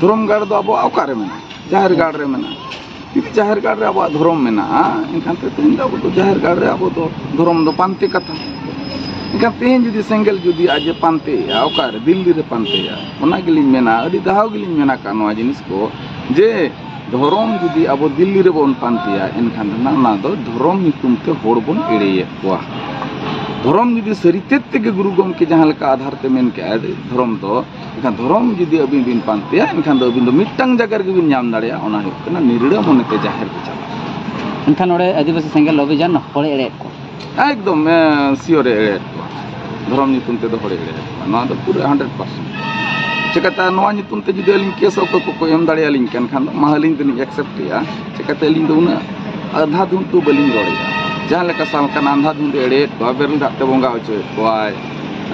ᱫᱷᱚᱨᱚᱢ ᱜᱟᱲ ᱫᱚ ᱟᱵᱚᱣᱟᱜ ᱚᱠᱟᱨᱮ ᱢᱮᱱᱟᱜᱼᱟ? ᱡᱟᱦᱮᱨ ᱜᱟᱲ ᱨᱮ ᱢᱮᱱᱟᱜᱼᱟ᱾ ᱡᱩᱫᱤ ᱡᱟᱦᱮᱨ ᱜᱟᱲ ᱨᱮ ᱟᱵᱚᱣᱟᱜ ᱫᱷᱚᱨᱚᱢ ᱢᱮᱱᱟᱜᱼᱟ, ᱮᱱᱠᱷᱟᱱ ᱛᱮ ᱛᱮᱦᱮᱧ ᱫᱚ ᱟᱵᱚ ᱫᱚ ᱡᱟᱦᱮᱨ ᱜᱟᱲ ᱨᱮ ᱟᱵᱚ ᱫᱚ ᱫᱷᱚᱨᱚᱢ ᱫᱚ ᱯᱟᱱᱛᱮ ᱠᱟᱛᱷᱟ᱾ ᱮᱱᱠᱷᱟᱱ ᱛᱮᱦᱮᱧ ᱡᱩᱫᱤ ᱥᱮᱸᱜᱮᱞ ᱡᱩᱫᱤ ᱟᱡ ᱮ ᱯᱟᱱᱛᱮᱭᱮᱜᱼᱟ, ᱚᱠᱟᱨᱮ? ᱫᱤᱞᱞᱤ ᱨᱮ ᱯᱟᱱᱛᱮᱭᱮᱜᱼᱟ᱾ ᱚᱱᱟ ᱜᱮᱞᱤᱧ ᱢᱮᱱᱟ, ᱟᱹᱰᱤ ᱫᱷᱟᱣ ᱜᱮᱞᱤᱧ ᱢᱮᱱ ᱟᱠᱟᱫ ᱱᱚᱣᱟ ᱡᱤᱱᱤᱥ ᱠᱚ, ᱡᱮ ᱫᱷᱚᱨᱚᱢ ᱡᱩᱫᱤ ᱟᱵᱚ ᱫᱤᱞᱞᱤ ᱨᱮᱵᱚᱱ ᱯᱟᱱᱛᱮᱭᱟ, ᱮᱱᱠᱷᱟᱱ ᱫᱚ ᱱᱟᱜ ᱚᱱᱟ ᱫᱚ ᱫᱷᱚᱨᱚᱢ ᱧᱩᱛᱩᱢ ᱛᱮ ᱦᱚᱲ ᱵᱚᱱ ᱮᱲᱮᱭᱮᱫ ᱠᱚᱣᱟ᱾ ᱫᱷᱚᱨᱚᱢ ᱡᱩᱫᱤ ᱥᱟᱹᱨᱤ ᱛᱮᱫ ᱛᱮᱜᱮ ᱜᱩᱨᱩ ᱜᱚᱢᱠᱮ ᱡᱟᱦᱟᱸ ᱞᱮᱠᱟ ᱟᱫᱷᱟᱨ ᱛᱮ ᱢᱮᱱ ᱠᱮᱜᱼᱟᱭ, ᱫᱷᱚᱨᱚᱢ ᱫᱚ, ᱮᱱᱠᱷᱟᱱ ᱫᱷᱚᱨᱚᱢ ᱡᱩᱫᱤ ᱟᱹᱵᱤᱱ ᱵᱤᱱ ᱯᱟᱱᱛᱮᱭᱟ, ᱮᱱᱠᱷᱟᱱ ᱫᱚ ᱟᱹᱵᱤᱱ ᱫᱚ ᱢᱤᱫᱴᱟᱝ ᱡᱟᱭᱜᱟ ᱨᱮᱜᱮ ᱵᱤᱱ ᱧᱟᱢ ᱫᱟᱲᱮᱭᱟᱜᱼᱟ, ᱚᱱᱟ ᱦᱩᱭᱩᱜ ᱠᱟᱱᱟ ᱱᱤᱨᱲᱟᱹ ᱢᱚᱱᱮᱛᱮ ᱡᱟᱦᱮᱨ ᱜᱮ ᱪᱟᱞᱟᱜ᱾ ᱮᱱᱠᱷᱟᱱ ᱱᱚᱰᱮ ᱟᱹᱫᱤᱵᱟᱹᱥᱤ ᱥᱮᱸᱜᱮᱞ ᱚᱵᱷᱤᱡᱟᱱ ᱦᱚᱲᱮ ᱮᱲᱮᱭᱮᱫ ᱠᱚᱣᱟ᱾ ᱮᱠᱫᱚᱢ, ᱮ, ᱥᱤᱭᱳᱨᱮ ᱮᱲᱮᱭᱮᱫ ᱠᱚᱣᱟ᱾ ᱫᱷᱚᱨᱚᱢ ᱧᱩᱛᱩᱢ ᱛᱮᱫᱚ ᱦᱚᱲᱮ ᱮᱲᱮᱭᱮᱫ ᱠᱚᱣᱟ, ᱱᱚᱣᱟ ᱫᱚ ᱯᱩᱨᱟᱹ ᱦᱟᱱᱰᱨᱮᱰ ᱯᱟᱨᱥᱮᱱᱴ᱾ ᱪᱤᱠᱟᱹᱛᱮ ᱱᱚᱣᱟ ᱧᱩᱛᱩᱢ ᱛᱮ ᱡᱩᱫᱤ ᱟᱹᱞᱤᱧ ᱠᱮᱥ ᱚᱠᱚᱭ ᱠᱚᱠᱚ ᱮᱢ ᱫᱟᱲᱮᱭᱟᱞᱤᱧ ᱠᱟᱱ ᱠᱷᱟᱱ ᱫᱚ ᱢᱟ ᱟᱹᱞᱤᱧ ᱫᱚᱞᱤᱧ ᱮᱠᱥᱮᱯᱴ ᱮᱜᱼᱟ᱾ ᱪᱤᱠᱟᱹᱛᱮ ᱟᱹᱞᱤᱧ ᱫᱚ ᱩᱱᱟᱹᱜ ᱟᱫᱷᱟ ᱫᱷᱩᱱᱛᱩ ᱵᱟᱹᱞᱤᱧ ᱨᱚᱲᱮᱜᱼᱟ᱾ ᱡᱟᱦᱟᱸ ᱞᱮᱠᱟ ᱥᱟᱞᱠᱷᱟᱱ ᱟᱸᱫᱷᱟ ᱫᱷᱩᱱᱫᱩ ᱮᱲᱮᱭᱮᱫ ᱠᱚᱣᱟ, ᱵᱮᱨᱮᱞ ᱫᱟᱜ ᱛᱮ ᱵᱚᱸᱜᱟ ᱦᱚᱪᱚᱭᱮᱫ ᱠᱚᱣᱟᱭ,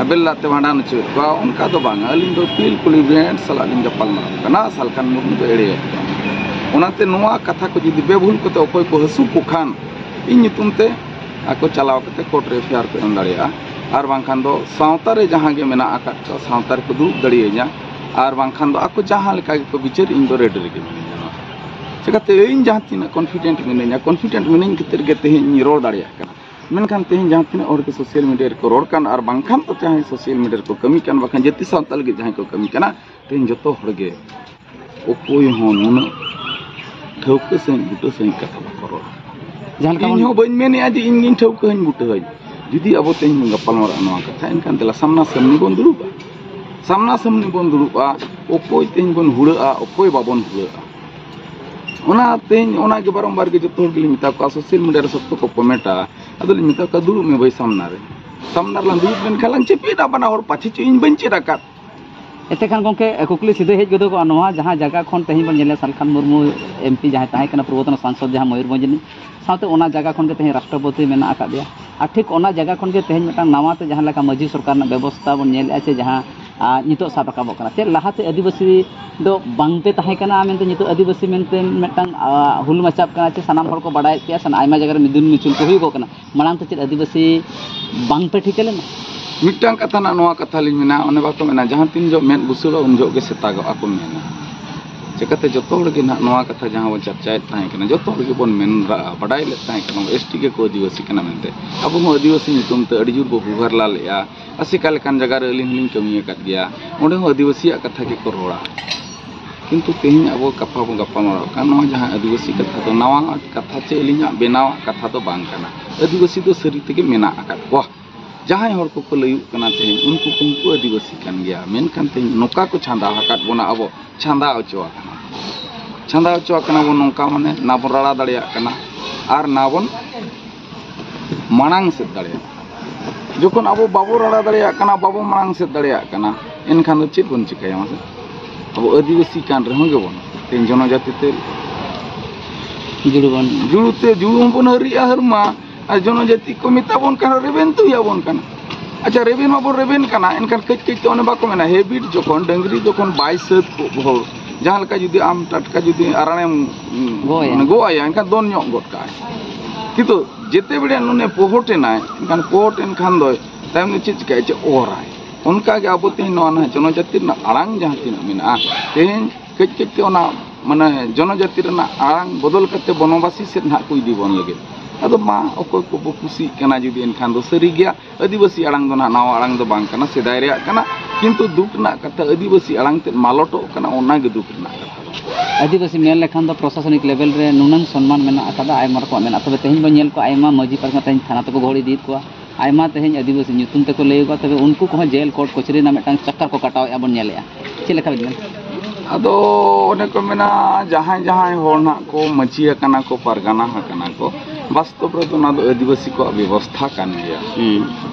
ᱵᱮᱨᱮᱞ ᱫᱟᱜ ᱛᱮ ᱵᱷᱟᱸᱰᱟᱱ ᱦᱚᱪᱚᱭᱮᱫ ᱠᱚᱣᱟ, ᱚᱱᱠᱟ ᱫᱚ ᱵᱟᱝᱟ᱾ ᱟᱹᱞᱤᱧ ᱫᱚ ᱯᱤᱞ ᱠᱩᱞᱤ ᱵᱷᱮᱱᱴ ᱥᱟᱞᱟᱜ ᱞᱤᱧ ᱜᱟᱯᱟᱞ ᱢᱟᱨᱟᱣ ᱠᱟᱱᱟ, ᱥᱟᱞᱠᱷᱟᱱ ᱢᱩᱨᱢᱩ ᱫᱚ ᱮᱲᱮᱭᱮᱫ ᱠᱚᱣᱟ᱾ ᱚᱱᱟᱛᱮ ᱱᱚᱣᱟ ᱠᱟᱛᱷᱟ ᱠᱚ ᱡᱩᱫᱤ ᱵᱮᱵᱷᱩᱞ ᱠᱟᱛᱮ ᱚᱠᱚᱭ ᱠᱚ ᱦᱟᱹᱥᱩ ᱠᱚ ᱠᱷᱟᱱ, ᱤᱧ ᱧᱩᱛᱩᱢ ᱛᱮ ᱟᱠᱚ ᱪᱟᱞᱟᱣ ᱠᱟᱛᱮ ᱠᱳᱨᱴ ᱨᱮ ᱮᱯᱷ ᱟᱭ ᱟᱨ ᱠᱚ ᱮᱢ ᱫᱟᱲᱮᱭᱟᱜᱼᱟ᱾ ᱟᱨ ᱵᱟᱝᱠᱷᱟᱱ ᱫᱚ ᱥᱟᱶᱛᱟ ᱨᱮ ᱡᱟᱦᱟᱸ ᱜᱮ ᱢᱮᱱᱟᱜ ᱟᱠᱟᱫ ᱠᱚᱣᱟ, ᱥᱟᱶᱛᱟ ᱨᱮᱠᱚ ᱫᱩᱲᱩᱵ ᱫᱟᱲᱮᱭᱟᱹᱧᱟ᱾ ᱟᱨ ᱵᱟᱝᱠᱷᱟᱱ ᱫᱚ ᱟᱠᱚ ᱡᱟᱦᱟᱸ ᱞᱮᱠᱟ ᱜᱮᱠᱚ ᱵᱤᱪᱟᱹᱨ, ᱤᱧ ᱫᱚ ᱨᱮᱰᱤ ᱨᱮᱜᱮ ᱢᱤᱱᱟᱹᱧᱟ᱾ ᱪᱤᱠᱟᱹᱛᱮ ᱤᱧ ᱡᱟᱦᱟᱸ ᱛᱤᱱᱟᱹᱜ ᱠᱚᱱᱯᱷᱤᱰᱮᱱᱴ ᱢᱤᱱᱟᱹᱧᱟ, ᱠᱚᱱᱯᱷᱤᱰᱮᱱᱴ ᱢᱤᱱᱟᱹᱧ ᱠᱷᱟᱹᱛᱤᱨ ᱜᱮ ᱛᱮᱦᱮᱧ ᱤᱧ ᱨᱚᱲ ᱫᱟᱲᱮᱭᱟᱜ ᱠᱟᱱᱟ᱾ ᱢᱮᱱᱠᱷᱟᱱ ᱛᱮᱦᱮᱧ ᱡᱟᱦᱟᱸ ᱛᱤᱱᱟᱹᱜ ᱦᱚᱲ ᱜᱮ ᱥᱳᱥᱟᱞ ᱢᱤᱰᱤᱭᱟ ᱨᱮᱠᱚ ᱨᱚᱲ ᱠᱟᱱ, ᱟᱨ ᱵᱟᱝᱠᱷᱟᱱ ᱫᱚ ᱡᱟᱦᱟᱸᱭ ᱥᱳᱥᱟᱞ ᱢᱤᱰᱤᱭᱟ ᱨᱮᱠᱚ ᱠᱟᱹᱢᱤ ᱠᱟᱱ, ᱵᱟᱠᱷᱟᱱ ᱡᱟᱹᱛᱤ ᱥᱟᱶᱛᱟ ᱞᱟᱹᱜᱤᱫ ᱡᱟᱦᱟᱸᱭ ᱠᱚ ᱠᱟᱹᱢᱤ ᱠᱟᱱᱟ, ᱛᱮᱦᱮᱧ ᱡᱚᱛᱚ ᱦᱚᱲ ᱜᱮ ᱚᱠᱚᱭ ᱦᱚᱸ ᱱᱩᱱᱟᱹᱜ ᱴᱷᱟᱹᱣᱠᱟᱹ ᱥᱟᱺᱦᱤᱡ, ᱵᱩᱴᱟᱹ ᱥᱟᱺᱦᱤᱡ ᱠᱟᱛᱷᱟ ᱵᱟᱠᱚ ᱨᱚᱲᱟ᱾ ᱡᱟᱦᱟᱸ ᱞᱮᱠᱟ ᱤᱧ ᱵᱚᱱ ᱦᱚᱸ ᱵᱟᱹᱧ ᱢᱮᱱᱮᱜᱼᱟ ᱡᱮ ᱤᱧ ᱜᱤᱧ ᱴᱷᱟᱹᱣᱠᱟᱹ ᱦᱚᱸᱧ ᱵᱩᱴᱟᱹᱣᱟᱹᱧ᱾ ᱡᱩᱫᱤ ᱟᱵᱚ ᱛᱮᱦᱮᱧ ᱵᱚᱱ ᱜᱟᱯᱟᱞ ᱢᱟᱨᱟᱜᱼᱟ ᱱᱚᱣᱟ ᱠᱟᱛᱷᱟ, ᱮᱱᱠᱷᱟᱱ ᱫᱮᱞᱟ ᱥᱟᱢᱱᱟ ᱥᱟᱢᱱᱤ ᱵᱚᱱ ᱫᱩᱲᱩᱵᱼᱟ᱾ ᱥᱟᱢᱱᱟ ᱥᱟᱢᱱᱤ ᱵᱚᱱ ᱫᱩᱲᱩᱵᱼᱟ, ᱚᱠᱚᱭ ᱛᱮᱦᱮᱧ ᱵᱚᱱ ᱦᱩᱲᱟᱹᱜᱼᱟ, ᱚᱠᱚᱭ ᱵᱟᱵᱚᱱ ᱦᱩᱲᱟᱹᱜᱼᱟ᱾ ᱚᱱᱟ ᱛᱮᱦᱮᱧ ᱚᱱᱟ ᱜᱮ ᱵᱟᱨᱚᱢᱵᱟᱨ ᱜᱮ ᱡᱚᱛᱚ ᱦᱚᱲ ᱜᱮᱞᱤᱧ ᱢᱮᱛᱟ ᱠᱚᱣᱟ, ᱥᱳᱥᱟᱞ ᱢᱤᱰᱤᱭᱟ ᱨᱮ ᱥᱚᱠᱛᱚ ᱠᱚ ᱠᱚᱢᱮᱱᱴᱟ᱾ ᱟᱫᱚᱞᱤᱧ ᱢᱮᱛᱟ ᱠᱚᱣᱟ, ᱫᱩᱲᱩᱵ ᱢᱮ ᱵᱷᱟᱹᱭ ᱥᱟᱢᱱᱟ ᱨᱮ᱾ ᱥᱟᱢᱱᱟ ᱨᱮᱞᱟᱝ ᱫᱩᱲᱩᱵ ᱞᱮᱱᱠᱷᱟᱱ ᱞᱟᱝ ᱪᱮᱯᱮᱫᱟ ᱵᱟᱱᱟ ᱦᱚᱲ, ᱯᱟᱪᱷᱮ ᱪᱚ ᱤᱧ ᱵᱟᱹᱧ ᱪᱮᱫ ᱟᱠᱟᱫ᱾ ᱮᱱᱛᱮ ᱠᱷᱟᱱ ᱜᱚᱢᱠᱮ, ᱠᱩᱠᱞᱤ ᱥᱤᱫᱷᱟᱹ ᱦᱮᱡ ᱜᱚᱫᱚᱜᱚᱜᱼᱟ, ᱱᱚᱣᱟ ᱡᱟᱦᱟᱸ ᱡᱟᱭᱜᱟ ᱠᱷᱚᱱ ᱛᱮᱦᱮᱧ ᱵᱚᱱ ᱧᱮᱞᱮᱫ ᱥᱟᱞᱠᱷᱟᱱ ᱢᱩᱨᱢᱩ ᱮᱢ ᱯᱤ ᱡᱟᱦᱟᱸᱭ ᱛᱟᱦᱮᱸ ᱠᱟᱱᱟ, ᱯᱩᱨᱵᱚᱛᱚᱱ ᱥᱟᱝᱥᱚᱫᱽ ᱡᱟᱦᱟᱸ ᱢᱚᱭᱩᱨᱵᱷᱚᱸᱡᱽ ᱨᱤᱱᱤᱡ, ᱥᱟᱶᱛᱮ ᱚᱱᱟ ᱡᱟᱭᱜᱟ ᱠᱷᱚᱱ ᱜᱮ ᱛᱮᱦᱮᱧ ᱨᱟᱥᱴᱨᱚᱯᱚᱛᱤ ᱢᱮᱱᱟᱜ ᱟᱠᱟᱫᱮᱭᱟ᱾ ᱟᱨ ᱴᱷᱤᱠ ᱚᱱᱟ ᱡᱟᱭᱜᱟ ᱠᱷᱚᱱ ᱜᱮ ᱛᱮᱦᱮᱧ ᱢᱤᱫᱴᱟᱝ ᱱᱟᱣᱟ ᱛᱮ ᱡᱟᱦᱟᱸ ᱞᱮᱠᱟ ᱢᱟᱹᱡᱷᱤ ᱥᱚᱨᱠᱟᱨ ᱨᱮᱱᱟᱜ ᱵᱮᱵᱚᱥᱛᱷᱟ ᱵᱚᱱ ᱧᱮᱞᱮᱫᱼᱟ, ᱪᱮ ᱡᱟᱦᱟᱸ, ᱟᱨ ᱱᱤᱛᱚᱜ ᱥᱟᱵ ᱨᱟᱠᱟᱵᱚᱜ ᱠᱟᱱᱟ, ᱪᱮᱫ ᱞᱟᱦᱟᱛᱮ ᱟᱹᱫᱤᱵᱟᱹᱥᱤ ᱫᱚ ᱵᱟᱝᱯᱮ ᱛᱟᱦᱮᱸ ᱠᱟᱱᱟ ᱢᱮᱱᱛᱮ ᱱᱤᱛᱚᱜ ᱟᱹᱫᱤᱵᱟᱹᱥᱤ ᱢᱮᱱᱛᱮ ᱢᱤᱫᱴᱟᱝ, ᱟᱨ, ᱦᱩᱞ ᱢᱟᱪᱟᱜ ᱠᱟᱱᱟ, ᱪᱮ ᱥᱟᱱᱟᱢ ᱦᱚᱲ ᱠᱚ ᱵᱟᱲᱟᱭᱮᱫ ᱯᱮᱭᱟ, ᱥᱮ ᱟᱭᱢᱟ ᱡᱟᱭᱜᱟ ᱨᱮ ᱢᱤᱫᱩᱱ ᱢᱤᱪᱷᱩᱞ ᱠᱚ ᱦᱩᱭᱩᱜᱚᱜ ᱠᱟᱱᱟ? ᱢᱟᱲᱟᱝ ᱛᱮ ᱪᱮᱫ ᱟᱹᱫᱤᱵᱟᱹᱥᱤ ᱵᱟᱝ ᱯᱮ ᱴᱷᱤᱠᱟᱹ ᱞᱮᱱᱟ? ᱢᱤᱫᱴᱟᱝ ᱠᱟᱛᱷᱟ ᱱᱟᱜ ᱱᱚᱣᱟ ᱠᱟᱛᱷᱟ ᱞᱤᱧ ᱢᱮᱱᱟ, ᱚᱱᱮ ᱵᱟᱠᱚ ᱢᱮᱱᱟ, ᱡᱟᱦᱟᱸ ᱛᱤᱱ ᱡᱚᱦᱚᱜ ᱢᱮᱫ ᱵᱩᱥᱟᱹᱲᱟ, ᱩᱱ ᱡᱚᱦᱚᱜ ᱜᱮ ᱥᱮᱛᱟᱜᱚᱜᱼᱟ ᱠᱚ ᱢᱮᱱᱟ᱾ ᱪᱤᱠᱟᱹᱛᱮ ᱡᱚᱛᱚ ᱦᱚᱲ ᱜᱮ ᱱᱟᱜ ᱱᱚᱣᱟ ᱠᱟᱛᱷᱟ ᱡᱟᱦᱟᱸ ᱵᱚᱱ ᱪᱟᱨᱪᱟᱭᱮᱫ ᱛᱟᱦᱮᱸ ᱠᱟᱱᱟ, ᱡᱚᱛᱚ ᱦᱚᱲ ᱜᱮᱵᱚᱱ ᱢᱮᱱ ᱨᱟᱜᱼᱟ, ᱵᱟᱰᱟᱭ ᱞᱮᱫ ᱛᱟᱦᱮᱸ ᱠᱟᱱᱟ, ᱮᱥ ᱴᱤ ᱜᱮᱠᱚ ᱟᱹᱫᱤᱵᱟᱹᱥᱤ ᱠᱟᱱᱟ ᱢᱮᱱᱛᱮ᱾ ᱟᱵᱚ ᱦᱚᱸ ᱟᱹᱫᱤᱵᱟᱹᱥᱤ ᱧᱩᱛᱩᱢ ᱛᱮ ᱟᱹᱰᱤ ᱡᱳᱨ ᱵᱚ ᱦᱩᱦᱟᱨᱞᱟ ᱞᱮᱫᱼᱟ᱾ ᱟᱥᱮᱠᱟ ᱞᱮᱠᱟᱱ ᱡᱟᱭᱜᱟ ᱨᱮ ᱟᱹᱞᱤᱧ ᱦᱚᱸᱞᱤᱧ ᱠᱟᱹᱢᱤ ᱟᱠᱟᱫ ᱜᱮᱭᱟ, ᱚᱸᱰᱮ ᱦᱚᱸ ᱟᱹᱫᱤᱵᱟᱹᱥᱤᱭᱟᱜ ᱠᱟᱛᱷᱟ ᱜᱮᱠᱚ ᱨᱚᱲᱟ᱾ ᱠᱤᱱᱛᱩ ᱛᱮᱦᱮᱧ ᱟᱵᱚ ᱠᱟᱛᱷᱟ ᱵᱚᱱ ᱜᱟᱯᱟᱞᱢᱟᱨᱟᱣ ᱠᱟᱱ, ᱱᱚᱣᱟ ᱡᱟᱦᱟᱸ ᱟᱹᱫᱤᱵᱟᱹᱥᱤ ᱠᱟᱛᱷᱟ ᱫᱚ ᱱᱟᱣᱟ ᱠᱟᱛᱷᱟ ᱪᱮ ᱟᱹᱞᱤᱧᱟᱜ ᱵᱮᱱᱟᱣᱟᱜ ᱠᱟᱛᱷᱟ ᱫᱚ ᱵᱟᱝ ᱠᱟᱱᱟ᱾ ᱟᱹᱫᱤᱵᱟᱹᱥᱤ ᱫᱚ ᱥᱟᱹᱨᱤ ᱛᱮᱜᱮ ᱢᱮᱱᱟᱜ ᱟᱠᱟᱫ ᱠᱚᱣᱟ᱾ ᱡᱟᱦᱟᱸᱭ ᱦᱚᱲ ᱠᱚᱠᱚ ᱞᱟᱹᱭᱩᱜ ᱠᱟᱱᱟ ᱛᱮᱦᱮᱧ, ᱩᱱᱠᱩ ᱠᱚᱦᱚᱸ ᱠᱚ ᱟᱹᱫᱤᱵᱟᱹᱥᱤ ᱠᱟᱱ ᱜᱮᱭᱟ, ᱢᱮᱱᱠᱷᱟᱱ ᱛᱮᱦᱮᱧ ᱱᱚᱝᱠᱟ ᱠᱚ ᱪᱷᱟᱸᱫᱟ ᱟᱠᱟᱫ ᱵᱚᱱᱟ, ᱟᱵᱚ ᱪᱷᱟᱸᱫᱟ ᱦᱚᱪᱚ ᱟᱠᱟᱱᱟ᱾ ᱪᱷᱟᱸᱫᱟ ᱦᱚᱪᱚ ᱟᱠᱟᱱᱟ ᱵᱚᱱ ᱱᱚᱝᱠᱟ, ᱢᱟᱱᱮ ᱱᱟ ᱵᱚᱱ ᱨᱟᱲᱟ ᱫᱟᱲᱮᱭᱟᱜ ᱠᱟᱱᱟ ᱟᱨ ᱱᱟ ᱵᱚᱱ ᱢᱟᱲᱟᱝ ᱥᱮᱫ ᱫᱟᱲᱮᱭᱟᱜ ᱠᱟᱱᱟ᱾ ᱡᱚᱠᱷᱚᱱ ᱟᱵᱚ ᱵᱟᱵᱚ ᱨᱟᱲᱟ ᱫᱟᱲᱮᱭᱟᱜ ᱠᱟᱱᱟ, ᱵᱟᱵᱚ ᱢᱟᱲᱟᱝ ᱥᱮᱫ ᱫᱟᱲᱮᱭᱟᱜ ᱠᱟᱱᱟ, ᱮᱱᱠᱷᱟᱱ ᱫᱚ ᱪᱮᱫ ᱵᱚᱱ ᱪᱤᱠᱟᱹᱭᱟ ᱢᱟᱥᱮ? ᱟᱵᱚ ᱟᱹᱫᱤᱵᱟᱹᱥᱤ ᱠᱟᱱ ᱨᱮᱦᱚᱸ ᱜᱮᱵᱚᱱ ᱛᱮᱦᱮᱧ ᱡᱚᱱᱚᱡᱟᱛᱤ ᱛᱮ ᱡᱩᱲᱩ ᱵᱚᱱ ᱡᱩᱲᱩ ᱛᱮ ᱡᱩᱲᱩ ᱦᱚᱸᱵᱚᱱ ᱦᱟᱹᱨᱤᱜᱼᱟ ᱦᱟᱹᱨᱢᱟ, ᱟᱨ ᱡᱚᱱᱚᱡᱟᱹᱛᱤ ᱠᱚ ᱢᱮᱛᱟ ᱵᱚᱱ ᱠᱟᱱᱟ, ᱨᱮᱵᱮᱱ ᱛᱩᱭ ᱟᱵᱚᱱ ᱠᱟᱱᱟ᱾ ᱟᱪᱪᱷᱟ, ᱨᱮᱵᱮᱱ ᱢᱟᱵᱚᱱ ᱨᱮᱵᱮᱱ ᱠᱟᱱᱟ, ᱮᱱᱠᱷᱟᱱ ᱠᱟᱹᱡ ᱠᱟᱹᱡ ᱛᱮ ᱚᱱᱮ ᱵᱟᱠᱚ ᱢᱮᱱᱟ, ᱦᱮᱵᱤᱴ ᱡᱚᱠᱷᱚᱱ ᱰᱟᱹᱝᱨᱤ ᱡᱚᱠᱷᱚᱱ ᱵᱟᱭ ᱥᱟᱹᱛ ᱠᱚᱜ ᱦᱚᱲ, ᱡᱟᱦᱟᱸ ᱞᱮᱠᱟ ᱡᱩᱫᱤ ᱟᱢ ᱴᱟᱴᱠᱟ ᱡᱩᱫᱤ ᱟᱨᱟᱲᱮᱢ, ᱩᱸ, ᱜᱚᱜ ᱟᱭᱟ᱾ ᱢᱟᱱᱮ ᱜᱚᱜ ᱟᱭᱟ, ᱮᱱᱠᱷᱟᱱ ᱫᱚᱱ ᱧᱚᱜ ᱜᱚᱫ ᱠᱟᱜᱼᱟᱭ᱾ ᱠᱤᱱᱛᱩ ᱡᱮᱛᱮ ᱵᱮᱲᱮ ᱱᱩᱱᱮ ᱯᱚᱦᱚᱴ ᱮᱱᱟᱭ, ᱮᱱᱠᱷᱟᱱ ᱯᱚᱦᱚᱴ ᱮᱱᱠᱷᱟᱱ ᱫᱚ ᱛᱟᱭᱚᱢ ᱫᱚ ᱪᱮᱫ ᱪᱤᱠᱟᱹᱭᱟ? ᱪᱮᱫ ᱚᱨᱟᱭ? ᱚᱱᱠᱟ ᱜᱮ ᱟᱵᱚ ᱛᱮᱦᱮᱧ ᱱᱚᱣᱟ ᱱᱟᱦᱟᱜ ᱡᱚᱱᱚᱡᱟᱹᱛᱤ ᱨᱮᱱᱟᱜ ᱟᱲᱟᱝ ᱡᱟᱦᱟᱸ ᱛᱤᱱᱟᱹᱜ ᱢᱮᱱᱟᱜᱼᱟ, ᱛᱮᱦᱮᱧ ᱠᱟᱹᱡ ᱠᱟᱹᱡ ᱛᱮ ᱚᱱᱟ, ᱢᱟᱱᱮ, ᱡᱚᱱᱚᱡᱟᱹᱛᱤ ᱨᱮᱱᱟᱜ ᱟᱲᱟᱝ ᱵᱚᱫᱚᱞ ᱠᱟᱛᱮ ᱵᱚᱱᱚᱵᱟᱥᱤ ᱥᱮᱫ ᱱᱟᱦᱟᱜ ᱠᱚ ᱤᱫᱤ ᱵᱚᱱ ᱞᱟᱹᱜᱤᱫ᱾ ᱟᱫᱚ ᱢᱟ, ᱚᱠᱚᱭ ᱠᱚᱵᱚ ᱠᱩᱥᱤᱜ ᱠᱟᱱᱟ ᱡᱩᱫᱤ, ᱮᱱᱠᱷᱟᱱ ᱫᱚ ᱥᱟᱹᱨᱤ ᱜᱮᱭᱟ, ᱟᱹᱫᱤᱵᱟᱹᱥᱤ ᱟᱲᱟᱝ ᱫᱚ ᱱᱟᱦᱟᱜ ᱱᱟᱣᱟ ᱟᱲᱟᱝ ᱫᱚ ᱵᱟᱝ ᱠᱟᱱᱟ, ᱥᱮᱫᱟᱭ ᱨᱮᱭᱟᱜ ᱠᱟᱱᱟ᱾ ᱠᱤᱱᱛᱩ ᱫᱩᱠ ᱨᱮᱱᱟᱜ ᱠᱟᱛᱷᱟ, ᱟᱹᱫᱤᱵᱟᱹᱥᱤ ᱟᱲᱟᱝ ᱛᱮᱫ ᱢᱟᱞᱚᱴᱚᱜ ᱠᱟᱱᱟ, ᱚᱱᱟ ᱜᱮ ᱫᱩᱠ ᱨᱮᱱᱟᱜ ᱠᱟᱛᱷᱟ ᱫᱚ᱾ ᱟᱹᱫᱤᱵᱟᱹᱥᱤ ᱢᱮᱱ ᱞᱮᱠᱷᱟᱱ ᱫᱚ ᱯᱨᱚᱥᱟᱥᱚᱱᱤᱠ ᱞᱮᱵᱮᱞ ᱨᱮ ᱱᱩᱱᱟᱹᱝ ᱥᱚᱱᱢᱟᱱ ᱢᱮᱱᱟᱜ ᱟᱠᱟᱫᱟ, ᱟᱭᱢᱟ ᱨᱚᱠᱚᱢᱟᱜ ᱢᱮᱱᱟᱜᱼᱟ᱾ ᱛᱚᱵᱮ ᱛᱮᱦᱮᱧ ᱵᱚᱱ ᱧᱮᱞ ᱠᱚᱣᱟ, ᱟᱭᱢᱟ ᱢᱟᱹᱡᱷᱤ ᱯᱟᱨᱜᱟᱱᱟ ᱛᱮᱦᱮᱧ ᱛᱷᱟᱱᱟ ᱛᱮᱠᱚ ᱜᱚᱦᱚᱲ ᱤᱫᱤᱭᱮᱫ ᱠᱚᱣᱟ᱾ ᱟᱭᱢᱟ ᱛᱮᱦᱮᱧ ᱟᱹᱫᱤᱵᱟᱹᱥᱤ ᱧᱩᱛᱩᱢ ᱛᱮᱠᱚ ᱞᱟᱹᱭ ᱠᱚᱣᱟ, ᱛᱚᱵᱮ ᱩᱱᱠᱩ ᱠᱚᱦᱚᱸ ᱡᱮᱞ, ᱠᱳᱨᱴ ᱠᱚᱪᱟᱹᱨᱤ ᱨᱮᱱᱟᱜ ᱢᱤᱫᱴᱟᱝ ᱪᱟᱠᱟᱨ ᱠᱚ ᱠᱟᱴᱟᱣᱮᱫᱼᱟ ᱵᱚᱱ ᱧᱮᱞᱮᱫᱼᱟ᱾ ᱪᱮᱫ ᱞᱮᱠᱟ ᱵᱤᱱ ᱢᱮᱱᱟ? ᱟᱫᱚ ᱚᱱᱮ ᱠᱚ ᱢᱮᱱᱟ, ᱡᱟᱦᱟᱸᱭ ᱡᱟᱦᱟᱸᱭ ᱦᱚᱲ ᱱᱟᱦᱟᱜ ᱠᱚ ᱢᱟᱹᱡᱷᱤ ᱟᱠᱟᱱᱟ ᱠᱚ, ᱯᱟᱨᱜᱟᱱᱟ ᱟᱠᱟᱱᱟ ᱠᱚ, ᱵᱟᱥᱛᱚᱵ ᱨᱮᱫᱚ ᱚᱱᱟ ᱫᱚ ᱟᱹᱫᱤᱵᱟᱹᱥᱤ ᱠᱚᱣᱟᱜ ᱵᱮᱵᱚᱥᱛᱷᱟ ᱠᱟᱱ ᱜᱮᱭᱟ᱾ ᱦᱩᱸ᱾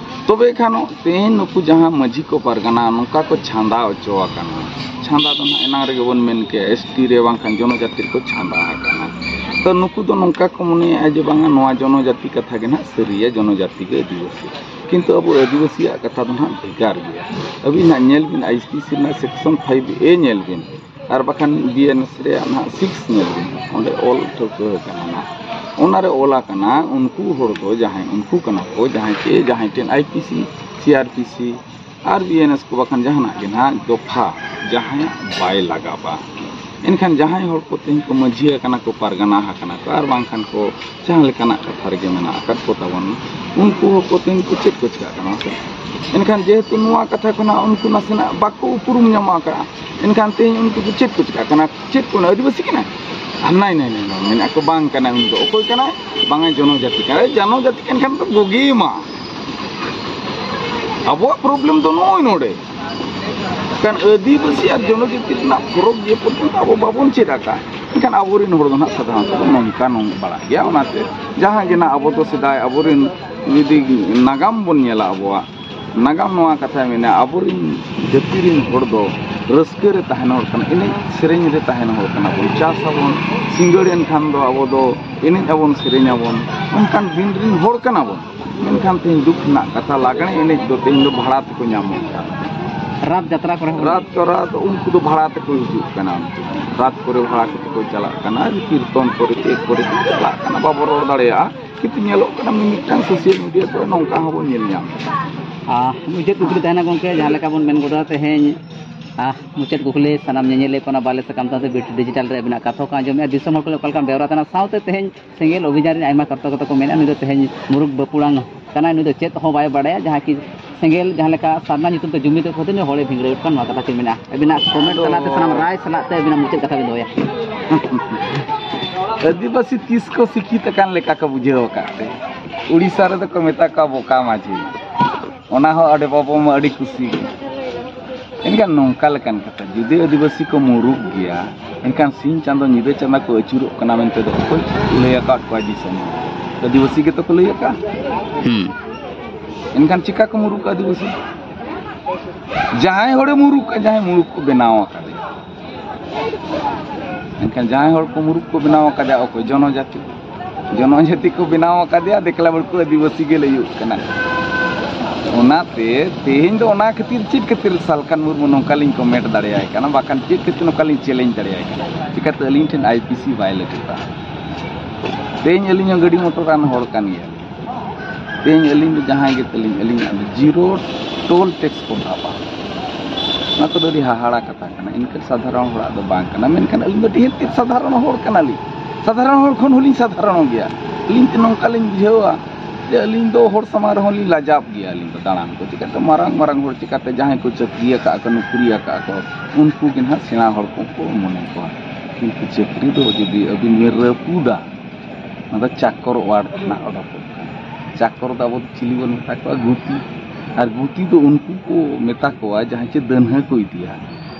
ᱛᱚᱵᱮ ᱠᱷᱟᱱ ᱛᱮᱦᱮᱧ ᱱᱩᱠᱩ ᱡᱟᱦᱟᱸ ᱢᱟᱹᱡᱷᱤ ᱠᱚ, ᱯᱟᱨᱜᱟᱱᱟ ᱱᱚᱝᱠᱟ ᱠᱚ ᱪᱷᱟᱸᱫᱟ ᱚᱪᱚ ᱟᱠᱟᱱᱟ᱾ ᱪᱷᱟᱸᱫᱟ ᱫᱚ ᱱᱟᱦᱟᱜ ᱮᱱᱟᱝ ᱨᱮᱜᱮ ᱵᱚᱱ ᱢᱮᱱ ᱠᱮᱜᱼᱟ, ᱮᱥ ᱴᱤ ᱨᱮ ᱵᱟᱝᱠᱷᱟᱱ ᱡᱚᱱᱚᱡᱟᱹᱛᱤ ᱨᱮᱠᱚ ᱪᱷᱟᱸᱫᱟ ᱟᱠᱟᱱᱟ᱾ ᱛᱚ ᱱᱩᱠᱩ ᱫᱚ ᱱᱚᱝᱠᱟ ᱠᱚ ᱢᱚᱱᱮᱭᱮᱫᱼᱟ ᱡᱮ ᱵᱟᱝᱟ, ᱱᱚᱣᱟ ᱡᱚᱱᱚᱡᱟᱹᱛᱤ ᱠᱟᱛᱷᱟ ᱜᱮ ᱱᱟᱦᱟᱜ ᱥᱟᱹᱨᱤᱭᱟ, ᱡᱚᱱᱚᱡᱟᱹᱛᱤ ᱜᱮ ᱟᱹᱫᱤᱵᱟᱹᱥᱤ᱾ ᱠᱤᱱᱛᱩ ᱟᱵᱚ ᱟᱹᱫᱤᱵᱟᱹᱥᱤᱭᱟᱜ ᱠᱟᱛᱷᱟ ᱫᱚ ᱱᱟᱦᱟᱜ ᱵᱷᱮᱜᱟᱨ ᱜᱮᱭᱟ᱾ ᱟᱹᱵᱤᱱ ᱱᱟᱦᱟᱜ ᱧᱮᱞ ᱵᱤᱱ, ᱟᱭ ᱯᱤ ᱥᱤ ᱨᱮᱱᱟᱜ ᱥᱮᱠᱥᱚᱱ ᱯᱷᱟᱭᱤᱵᱷ ᱮ ᱧᱮᱞ ᱵᱤᱱ, ᱟᱨ ᱵᱟᱠᱷᱟᱱ ᱵᱤ ᱮᱱ ᱮᱥ ᱨᱮᱭᱟᱜ ᱱᱟᱦᱟᱜ ᱥᱤᱠᱥ ᱧᱮᱞ ᱵᱤᱱ, ᱚᱸᱰᱮ ᱚᱞ ᱴᱷᱟᱹᱣᱠᱟᱹ ᱟᱠᱟᱱᱟ ᱱᱟᱦᱟᱜ᱾ ᱚᱱᱟᱨᱮ ᱚᱞ ᱟᱠᱟᱱᱟ, ᱩᱱᱠᱩ ᱦᱚᱲ ᱫᱚ ᱡᱟᱦᱟᱸᱭ ᱩᱱᱠᱩ ᱠᱟᱱᱟ ᱠᱚ, ᱡᱟᱦᱟᱸᱭ ᱪᱮ ᱡᱟᱦᱟᱸᱭ ᱴᱷᱮᱱ I P C, C R P C, R B N S ᱠᱚ ᱵᱟᱠᱷᱟᱱ ᱡᱟᱦᱟᱱᱟᱜ ᱜᱮ ᱱᱟᱦᱟᱜ ᱫᱚᱯᱷᱟ ᱡᱟᱦᱟᱸᱭᱟᱜ ᱵᱟᱭ ᱞᱟᱜᱟᱣᱟ᱾ ᱮᱱᱠᱷᱟᱱ ᱡᱟᱦᱟᱸᱭ ᱦᱚᱲ ᱠᱚ ᱛᱮᱦᱮᱧ ᱠᱚ ᱢᱟᱹᱡᱷᱤ ᱟᱠᱟᱱᱟ ᱠᱚ, ᱯᱟᱨᱜᱟᱱᱟ ᱟᱠᱟᱱᱟ ᱠᱚ, ᱟᱨ ᱵᱟᱝᱠᱷᱟᱱ ᱠᱚ ᱡᱟᱦᱟᱸ ᱞᱮᱠᱟᱱᱟᱜ ᱠᱟᱛᱷᱟ ᱨᱮᱜᱮ ᱢᱮᱱᱟᱜ ᱟᱠᱟᱫ ᱠᱚ ᱛᱟᱵᱚᱱ, ᱩᱱᱠᱩ ᱦᱚᱸ ᱠᱚ ᱛᱮᱦᱮᱧ ᱠᱚ ᱪᱮᱫ ᱠᱚ ᱪᱤᱠᱟᱹᱜ ᱠᱟᱱᱟ ᱥᱮ? ᱮᱱᱠᱷᱟᱱ ᱡᱮᱦᱮᱛᱩ ᱱᱚᱣᱟ ᱠᱟᱛᱷᱟ ᱠᱷᱚᱱᱟᱜ ᱩᱱᱠᱩ ᱱᱟᱥᱮᱱᱟᱜ ᱵᱟᱠᱚ ᱩᱯᱨᱩᱢ ᱧᱟᱢ ᱟᱠᱟᱫᱼᱟ, ᱮᱱᱠᱷᱟᱱ ᱛᱮᱦᱮᱧ ᱩᱱᱠᱩ ᱠᱚ ᱪᱮᱫ ᱠᱚ ᱪᱤᱠᱟᱹᱜ ᱠᱟᱱᱟ? ᱪᱮᱫ ᱠᱚ ᱟᱹᱫᱤᱵᱟᱹᱥᱤ ᱠᱟᱱᱟ? ᱟᱨ ᱱᱟᱭ, ᱱᱟᱭ, ᱱᱟᱭ, ᱱᱟᱭ, ᱢᱮᱱᱮᱫ ᱠᱚ ᱵᱟᱝ ᱠᱟᱱᱟᱭ ᱩᱱᱤ ᱫᱚ᱾ ᱚᱠᱚᱭ ᱠᱟᱱᱟᱭ? ᱵᱟᱝᱟ, ᱡᱚᱱᱚᱡᱟᱹᱛᱤ ᱠᱟᱱᱟᱭ᱾ ᱡᱚᱱᱚᱡᱟᱹᱛᱤ ᱠᱟᱱ ᱠᱷᱟᱱ ᱫᱚ ᱵᱩᱜᱤ ᱢᱟ᱾ ᱟᱵᱚᱣᱟᱜ ᱯᱨᱚᱵᱞᱮᱢ ᱫᱚ ᱱᱚᱜᱼᱚᱭ ᱱᱚᱰᱮ᱾ ᱠᱟᱨᱚᱱ ᱟᱹᱫᱤᱵᱟᱹᱥᱤ ᱟᱨ ᱡᱚᱱᱚᱡᱟᱹᱛᱤ ᱨᱮᱱᱟᱜ ᱯᱷᱚᱨᱚᱠ ᱡᱮ ᱯᱚᱨᱡᱚᱱᱛᱚ ᱟᱵᱚ ᱵᱟᱵᱚᱱ ᱪᱮᱫ ᱟᱠᱟᱫ, ᱮᱱᱠᱷᱟᱱ ᱟᱵᱚᱨᱮᱱ ᱦᱚᱲ ᱫᱚ ᱱᱟᱦᱟᱜ ᱥᱟᱫᱷᱟᱨᱚᱱᱛᱚ ᱱᱚᱝᱠᱟ ᱱᱚᱝ ᱵᱟᱲᱟᱜ ᱜᱮᱭᱟ᱾ ᱚᱱᱟᱛᱮ ᱡᱟᱦᱟᱸ ᱜᱮ ᱱᱟᱦᱟᱜ ᱟᱵᱚ ᱫᱚ ᱥᱮᱫᱟᱭ ᱟᱵᱚᱨᱮᱱ ᱡᱩᱫᱤ ᱱᱟᱜᱟᱢ ᱵᱚᱱ ᱧᱮᱞᱟ, ᱟᱵᱚᱣᱟᱜ ᱱᱟᱜᱟᱢ ᱱᱚᱣᱟ ᱠᱟᱛᱷᱟᱭ ᱢᱮᱱᱟ, ᱟᱵᱚᱨᱮᱱ ᱡᱟᱹᱛᱤ ᱨᱮᱱ ᱦᱚᱲ ᱫᱚ ᱨᱟᱹᱥᱠᱟᱹ ᱨᱮ ᱛᱟᱦᱮᱱ ᱦᱚᱲ ᱠᱟᱱᱟ, ᱮᱱᱮᱡ ᱥᱮᱨᱮᱧ ᱨᱮ ᱛᱟᱦᱮᱱ ᱦᱚᱲ ᱠᱟᱱᱟ ᱵᱚᱱ᱾ ᱪᱟᱥ ᱟᱵᱚᱱ, ᱥᱤᱸᱜᱟᱹᱲ ᱮᱱᱠᱷᱟᱱ ᱫᱚ ᱟᱵᱚ ᱫᱚ ᱮᱱᱮᱡ ᱟᱵᱚᱱ, ᱥᱮᱨᱮᱧ ᱟᱵᱚᱱ, ᱚᱱᱠᱟᱱ ᱫᱤᱱ ᱨᱮᱱ ᱦᱚᱲ ᱠᱟᱱᱟ ᱵᱚᱱ᱾ ᱢᱮᱱᱠᱷᱟᱱ ᱛᱮᱦᱮᱧ ᱫᱩᱠ ᱨᱮᱱᱟᱜ ᱠᱟᱛᱷᱟ, ᱞᱟᱜᱽᱬᱮ ᱮᱱᱮᱡ ᱫᱚ ᱛᱮᱦᱮᱧ ᱫᱚ ᱵᱷᱟᱲᱟ ᱛᱮᱠᱚ ᱧᱟᱢᱚᱜ ᱠᱟᱱᱟ᱾ ᱨᱟᱛ ᱡᱟᱛᱨᱟ ᱠᱚᱨᱮ ᱦᱚᱸ ᱨᱟᱛ ᱠᱚ, ᱨᱟᱛ ᱩᱱᱠᱩ ᱫᱚ ᱵᱷᱟᱲᱟ ᱛᱮᱠᱚ ᱦᱤᱡᱩᱜ ᱠᱟᱱᱟ, ᱩᱱᱠᱩ ᱫᱚ ᱨᱟᱛ ᱠᱚᱨᱮ ᱵᱷᱟᱲᱟ ᱠᱟᱛᱮ ᱠᱚ ᱪᱟᱞᱟᱜ ᱠᱟᱱᱟ, ᱠᱤᱨᱛᱚᱱ ᱠᱚᱨᱮ ᱪᱮᱫ ᱠᱚᱨᱮ ᱠᱚ ᱪᱟᱞᱟᱜ ᱠᱟᱱᱟ, ᱵᱟᱵᱚ ᱨᱚᱲ ᱫᱟᱲᱮᱭᱟᱜᱼᱟ᱾ ᱠᱤᱱᱛᱩ ᱧᱮᱞᱚᱜ ᱠᱟᱱᱟ ᱢᱤᱢᱤᱫᱴᱟᱝ ᱥᱳᱥᱟᱞ ᱢᱤᱰᱤᱭᱟ ᱠᱚᱨᱮ ᱱᱚᱝᱠᱟ ᱦᱚᱸᱵᱚᱱ ᱧᱮᱞ ᱧᱟᱢ ᱮᱫᱟ᱾ ᱟᱨ ᱢᱩᱪᱟᱹᱫ ᱠᱩᱠᱞᱤ ᱛᱟᱦᱮᱱᱟ ᱜᱚᱢᱠᱮ, ᱡᱟᱦᱟᱸ ᱞᱮᱠᱟ ᱵᱚᱱ ᱢᱮᱱ ᱜᱚᱫᱟ ᱛᱮᱦᱮᱧ, ᱟᱨ ᱢᱩᱪᱟᱹᱫ ᱠᱩᱠᱞᱤ ᱥᱟᱱᱟᱢ ᱧᱮᱧᱮᱞᱤᱭᱟᱹ ᱠᱚ ᱚᱱᱟ ᱵᱟᱞᱮ ᱥᱟᱠᱟᱢ ᱛᱟᱞᱟᱛᱮ ᱵᱤᱴ ᱰᱤᱡᱤᱴᱟᱞ ᱨᱮ ᱟᱹᱵᱤᱱᱟᱜ ᱠᱟᱛᱷᱟ ᱠᱚ ᱟᱸᱡᱚᱢᱮᱫᱼᱟ, ᱫᱤᱥᱚᱢ ᱦᱚᱲ ᱠᱚ ᱚᱠᱟ ᱞᱮᱠᱟᱢ ᱵᱮᱣᱨᱟ ᱛᱟᱦᱮᱱᱟ, ᱥᱟᱶᱛᱮ ᱛᱮᱦᱮᱧ ᱥᱮᱸᱜᱮᱞ ᱚᱵᱷᱤᱡᱟᱱ ᱨᱮᱱ ᱟᱭᱢᱟ ᱠᱟᱛᱷᱟ ᱠᱚ ᱢᱮᱱᱟ, ᱱᱩᱭ ᱫᱚ ᱛᱮᱦᱮᱧ ᱢᱩᱨᱩᱠ ᱵᱟᱹᱯᱩᱲᱟᱝ ᱠᱟᱱᱟᱭ, ᱱᱩᱭ ᱫᱚ ᱪᱮᱫ ᱦᱚᱸ ᱵᱟᱭ ᱵᱟᱲᱟᱭᱟ, ᱡᱟᱦᱟᱸ ᱠᱤ ᱥᱮᱸᱜᱮᱞ ᱡᱟᱦᱟᱸ ᱞᱮᱠᱟ ᱥᱟᱨᱱᱟ ᱧᱩᱛᱩᱢ ᱛᱮ ᱡᱩᱢᱤᱫ ᱠᱟᱛᱮ ᱱᱩᱭ ᱦᱚᱲᱮ ᱵᱷᱤᱸᱫᱽᱨᱟᱹᱣᱮᱫ ᱠᱟᱱ, ᱱᱚᱣᱟ ᱠᱟᱛᱷᱟ ᱠᱤᱱ ᱢᱮᱱᱟ᱾ ᱟᱹᱵᱤᱱᱟᱜ ᱠᱚᱢᱮᱱᱴ ᱛᱟᱞᱟᱛᱮ ᱥᱟᱱᱟᱢ ᱨᱟᱭ ᱥᱟᱞᱟᱜ ᱛᱮ ᱟᱹᱵᱤᱱᱟᱜ ᱢᱩᱪᱟᱹᱫ ᱠᱟᱛᱷᱟ ᱵᱤᱱ ᱫᱚᱦᱚᱭᱟ᱾ ᱟᱹᱫᱤᱵᱟᱹᱥᱤ ᱛᱤᱥ ᱠᱚ ᱥᱤᱠᱷᱤᱛ ᱟᱠᱟᱱ ᱞᱮᱠᱟ ᱠᱚ ᱵᱩᱡᱷᱟᱹᱣ ᱟᱠᱟᱫ ᱛᱮ? ᱩᱲᱤᱥᱥᱟ ᱨᱮᱫᱚ ᱠᱚ ᱢᱮᱛᱟ ᱠᱚᱣᱟ ᱵᱚᱠᱟ ᱢᱟᱹᱡᱷᱤ᱾ ᱚᱱᱟ ᱦᱚᱸ ᱟᱹᱰᱤ ᱵᱟᱵᱚ ᱢᱟ ᱟᱹᱰᱤ ᱠᱩᱥᱤ ᱜᱮ᱾ ᱮᱱᱠᱷᱟᱱ ᱱᱚᱝᱠᱟ ᱞᱮᱠᱟᱱ ᱠᱟᱛᱷᱟ, ᱡᱩᱫᱤ ᱟᱹᱫᱤᱵᱟᱹᱥᱤ ᱠᱚ ᱢᱩᱨᱩᱠ ᱜᱮᱭᱟ, ᱮᱱᱠᱷᱟᱱ ᱥᱤᱧ ᱪᱟᱸᱫᱚ ᱧᱤᱫᱟᱹ ᱪᱟᱸᱫᱟ ᱠᱚ ᱟᱹᱪᱩᱨᱚᱜ ᱠᱟᱱᱟ ᱢᱮᱱᱛᱮ ᱫᱚ ᱚᱠᱚᱭ ᱞᱟᱹᱭ ᱟᱠᱟᱫ ᱠᱚᱣᱟ ᱫᱤᱥᱚᱢ ᱦᱚᱲ? ᱟᱹᱫᱤᱵᱟᱹᱥᱤ ᱜᱮᱛᱚ ᱠᱚ ᱞᱟᱹᱭ ᱟᱠᱟᱫ᱾ ᱦᱩᱸ᱾ ᱮᱱᱠᱷᱟᱱ ᱪᱤᱠᱟ ᱠᱚ ᱢᱩᱨᱩᱠ ᱟᱹᱫᱤᱵᱟᱹᱥᱤ? ᱡᱟᱦᱟᱸᱭ ᱦᱚᱲᱮ ᱢᱩᱨᱩᱠ, ᱡᱟᱦᱟᱸᱭ ᱢᱩᱨᱩᱠ ᱠᱚ ᱵᱮᱱᱟᱣ ᱟᱠᱟᱫᱮᱭᱟ᱾ ᱮᱱᱠᱷᱟᱱ ᱡᱟᱦᱟᱸᱭ ᱦᱚᱲ ᱠᱚ ᱢᱩᱨᱩᱠ ᱠᱚ ᱵᱮᱱᱟᱣ ᱟᱠᱟᱫᱮᱭᱟ, ᱚᱠᱚᱭ? ᱡᱚᱱᱚᱡᱟᱛᱤ᱾ ᱡᱚᱱᱚᱡᱟᱛᱤ ᱠᱚ ᱵᱮᱱᱟᱣ ᱟᱠᱟᱫᱮᱭᱟ, ᱫᱮᱠᱞᱟ ᱵᱟᱹᱲᱠᱩ ᱟᱹᱫᱤᱵᱟᱹᱥᱤ ᱜᱮ ᱞᱟᱹᱭᱚᱜ ᱠᱟᱱᱟ᱾ ᱚᱱᱟᱛᱮ ᱛᱮᱦᱮᱧ ᱫᱚ ᱚᱱᱟ ᱠᱷᱟᱹᱛᱤᱨ, ᱪᱮᱫ ᱠᱷᱟᱹᱛᱤᱨ ᱥᱟᱞᱠᱷᱟᱱ ᱢᱩᱨᱢᱩ ᱱᱚᱝᱠᱟ ᱞᱤᱧ ᱠᱚᱢᱮᱱᱴ ᱫᱟᱲᱮᱭᱟᱭ ᱠᱟᱱᱟ, ᱵᱟᱠᱷᱟᱱ ᱪᱮᱫ ᱠᱷᱟᱹᱛᱤᱨ ᱱᱚᱝᱠᱟ ᱞᱤᱧ ᱪᱮᱞᱮᱧᱡᱽ ᱫᱟᱲᱮᱭᱟᱭ ᱠᱟᱱᱟ? ᱪᱤᱠᱟᱹᱛᱮ ᱟᱹᱞᱤᱧ ᱴᱷᱮᱱ ᱟᱭ ᱯᱤ ᱥᱤ ᱵᱟᱭ ᱞᱟᱹᱴᱩᱜᱼᱟ? ᱛᱮᱦᱮᱧ ᱟᱹᱞᱤᱧ ᱦᱚᱸ ᱜᱟᱹᱰᱤ ᱢᱚᱴᱚᱨ ᱟᱱ ᱦᱚᱲ ᱠᱟᱱ ᱜᱮᱭᱟ᱾ ᱛᱮᱦᱮᱧ ᱟᱹᱞᱤᱧ ᱫᱚ ᱡᱟᱦᱟᱸᱭ ᱜᱮ ᱛᱟᱹᱞᱤᱧ, ᱟᱹᱞᱤᱧᱟᱜ ᱫᱚ ᱡᱤᱨᱳ ᱴᱳᱞ ᱴᱮᱠᱥ ᱠᱚ ᱥᱟᱵᱟ᱾ ᱚᱱᱟ ᱠᱚᱫᱚ ᱟᱹᱰᱤ ᱦᱟᱦᱟᱲᱟ ᱠᱟᱛᱷᱟ ᱠᱟᱱᱟ᱾ ᱤᱱᱠᱟᱹ ᱥᱟᱫᱷᱟᱨᱚᱱ ᱦᱚᱲᱟᱜ ᱫᱚ ᱵᱟᱝ ᱠᱟᱱᱟ᱾ ᱢᱮᱱᱠᱷᱟᱱ ᱟᱹᱞᱤᱧ ᱫᱚ ᱟᱹᱰᱤ ᱛᱮᱫ ᱥᱟᱫᱷᱟᱨᱚᱱ ᱦᱚᱲ ᱠᱟᱱᱟᱞᱤᱧ᱾ ᱥᱟᱫᱷᱟᱨᱚᱱ ᱦᱚᱲ ᱠᱷᱚᱱ ᱦᱚᱸᱞᱤᱧ ᱥᱟᱫᱷᱟᱨᱚᱱ ᱜᱮᱭᱟ᱾ ᱟᱹᱞᱤᱧ ᱛᱮ ᱱᱚᱝᱠᱟ ᱞᱤᱧ ᱵᱩᱡᱷᱟᱹᱣᱟ ᱡᱮ ᱟᱹᱞᱤᱧ ᱫᱚ ᱦᱚᱲ ᱥᱟᱢᱟᱝ ᱨᱮᱦᱚᱸ ᱞᱤᱧ ᱞᱟᱡᱟᱣ ᱜᱮᱭᱟ᱾ ᱟᱹᱞᱤᱧ ᱫᱚ ᱫᱟᱬᱟᱱ ᱠᱚ ᱪᱤᱠᱟᱹᱛᱮ, ᱢᱟᱨᱟᱝ ᱢᱟᱨᱟᱝ ᱦᱚᱲ ᱪᱤᱠᱟᱹᱛᱮ, ᱡᱟᱦᱟᱸᱭ ᱠᱚ ᱪᱟᱹᱠᱨᱤ ᱟᱠᱟᱫ ᱠᱚ, ᱱᱚᱠᱨᱤ ᱟᱠᱟᱫ ᱠᱚ, ᱩᱱᱠᱩ ᱜᱮ ᱱᱟᱦᱟᱜ ᱥᱮᱬᱟ ᱦᱚᱲ ᱠᱚᱠᱚ ᱢᱚᱱᱮ ᱠᱚᱣᱟ᱾ ᱠᱤᱱᱛᱩ ᱪᱟᱹᱠᱨᱤ ᱫᱚ ᱡᱩᱫᱤ ᱟᱹᱵᱤᱱ ᱵᱤᱱ ᱨᱟᱹᱯᱩᱫᱟ, ᱚᱱᱟ ᱫᱚ ᱪᱟᱠᱚᱨ ᱣᱟᱨᱰ ᱠᱷᱚᱱᱟᱜ ᱚᱰᱚᱠᱚᱜ ᱠᱟᱱᱟ᱾ ᱪᱟᱠᱚᱨ ᱫᱚ ᱟᱵᱚ ᱫᱚ ᱪᱤᱞᱤ ᱵᱚᱱ ᱢᱮᱛᱟ ᱠᱚᱣᱟ? ᱜᱩᱛᱤ᱾ ᱟᱨ ᱜᱩᱛᱤ ᱫᱚ ᱩᱱᱠᱩ ᱠᱚ ᱢᱮᱛᱟ ᱠᱚᱣᱟ ᱡᱟᱦᱟᱸᱭ ᱪᱮ ᱫᱟᱹᱱᱦᱟᱹ ᱠᱚ ᱤᱫᱤᱭᱟ,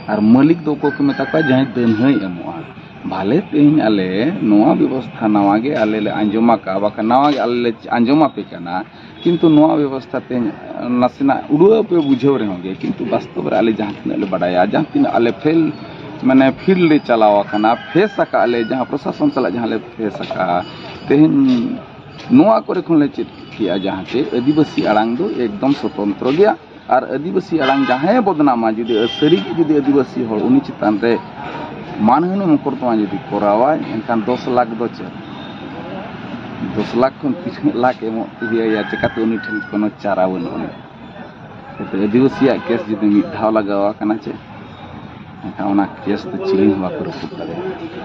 ᱟᱨ ᱢᱟᱹᱞᱤᱠ ᱫᱚ ᱚᱠᱚᱭ ᱠᱚ ᱢᱮᱛᱟ ᱠᱚᱣᱟ? ᱡᱟᱦᱟᱸᱭ ᱫᱟᱹᱱᱦᱟᱹᱭ ᱮᱢᱚᱜᱼᱟ᱾ ᱵᱷᱟᱞᱮ, ᱛᱮᱦᱮᱧ ᱟᱞᱮ ᱱᱚᱣᱟ ᱵᱮᱵᱚᱥᱛᱷᱟ ᱱᱟᱣᱟ ᱜᱮ ᱟᱞᱮ ᱞᱮ ᱟᱸᱡᱚᱢ ᱟᱠᱟᱫᱼᱟ, ᱵᱟᱠᱷᱟᱱ ᱱᱟᱣᱟ ᱜᱮ ᱟᱞᱮ ᱞᱮ ᱟᱸᱡᱚᱢ ᱟᱯᱮ ᱠᱟᱱᱟ, ᱠᱤᱱᱛᱩ ᱱᱚᱣᱟ ᱵᱮᱵᱚᱥᱛᱷᱟ ᱛᱮᱦᱮᱧ ᱱᱟᱥᱮᱱᱟᱜ ᱩᱲᱟᱹᱣ ᱯᱮ ᱵᱩᱡᱷᱟᱹᱣ ᱨᱮᱦᱚᱸ ᱜᱮ, ᱠᱤᱱᱛᱩ ᱵᱟᱥᱛᱚᱵ ᱨᱮ ᱟᱞᱮ ᱡᱟᱦᱟᱸ ᱛᱤᱱᱟᱹᱜ ᱞᱮ ᱵᱟᱰᱟᱭᱟ, ᱡᱟᱦᱟᱸ ᱛᱤᱱᱟᱹᱜ ᱟᱞᱮ ᱯᱷᱮᱞ, ᱢᱟᱱᱮ ᱯᱷᱤᱞᱰ ᱞᱮ ᱪᱟᱞᱟᱣ ᱟᱠᱟᱱᱟ, ᱯᱷᱮᱥ ᱟᱠᱟᱫ ᱞᱮ, ᱡᱟᱦᱟᱸ ᱯᱨᱚᱥᱟᱥᱚᱱ ᱥᱟᱞᱟᱜ ᱡᱟᱦᱟᱸ ᱞᱮ ᱯᱷᱮᱥ ᱟᱠᱟᱫᱼᱟ, ᱛᱮᱦᱮᱧ ᱱᱚᱣᱟ ᱠᱚᱨᱮ ᱠᱷᱚᱱ ᱞᱮ ᱪᱮᱫ ᱠᱮᱜᱼᱟ, ᱡᱟᱦᱟᱸ ᱪᱮ ᱟᱹᱫᱤᱵᱟᱹᱥᱤ ᱟᱲᱟᱝ ᱫᱚ ᱮᱠᱫᱚᱢ ᱥᱚᱛᱚᱱᱛᱨᱚ ᱜᱮᱭᱟ᱾ ᱟᱨ ᱟᱹᱫᱤᱵᱟᱹᱥᱤ ᱟᱲᱟᱝ ᱡᱟᱦᱟᱸᱭ ᱵᱚᱫᱱᱟᱢᱟ, ᱡᱩᱫᱤ ᱥᱟᱹᱨᱤᱜᱮ ᱡᱩᱫᱤ ᱟᱹᱫᱤᱵᱟᱹᱥᱤ ᱦᱚᱲ ᱩᱱᱤ ᱪᱮᱛᱟᱱ ᱨᱮ ᱢᱟᱱᱦᱟᱹᱱᱤ ᱢᱚᱠᱚᱨᱫᱚᱢᱟ ᱡᱩᱫᱤ ᱠᱚᱨᱟᱣᱟᱭ, ᱮᱱᱠᱷᱟᱱ ᱫᱚᱥ ᱞᱟᱠᱷ ᱫᱚ ᱪᱮᱫ? ᱫᱚᱥ ᱞᱟᱠᱷ ᱠᱷᱚᱱ ᱛᱤᱱᱟᱹᱜ ᱞᱟᱠᱷ ᱮᱢᱚᱜ ᱤᱫᱤᱭᱟᱭᱟ, ᱪᱤᱠᱟᱹᱛᱮ ᱩᱱᱤ ᱴᱷᱮᱱ ᱠᱳᱱᱳ ᱪᱟᱨᱟ ᱵᱟᱹᱱᱩᱜ ᱟᱹᱱᱤᱡ᱾ ᱠᱤᱱᱛᱩ ᱟᱹᱫᱤᱵᱟᱹᱥᱤᱭᱟᱜ ᱠᱮᱥ ᱡᱩᱫᱤ ᱢᱤᱫ ᱫᱷᱟᱣ ᱞᱟᱜᱟᱣ ᱟᱠᱟᱱᱟ ᱪᱮ, ᱮᱱᱠᱷᱟᱱ ᱚᱱᱟ ᱠᱮᱥ ᱫᱚ ᱪᱤᱞᱤ ᱦᱚᱸ ᱵᱟᱠᱚ ᱨᱟᱹᱯᱩᱫ ᱫᱟᱲᱮᱭᱟᱜᱼᱟ᱾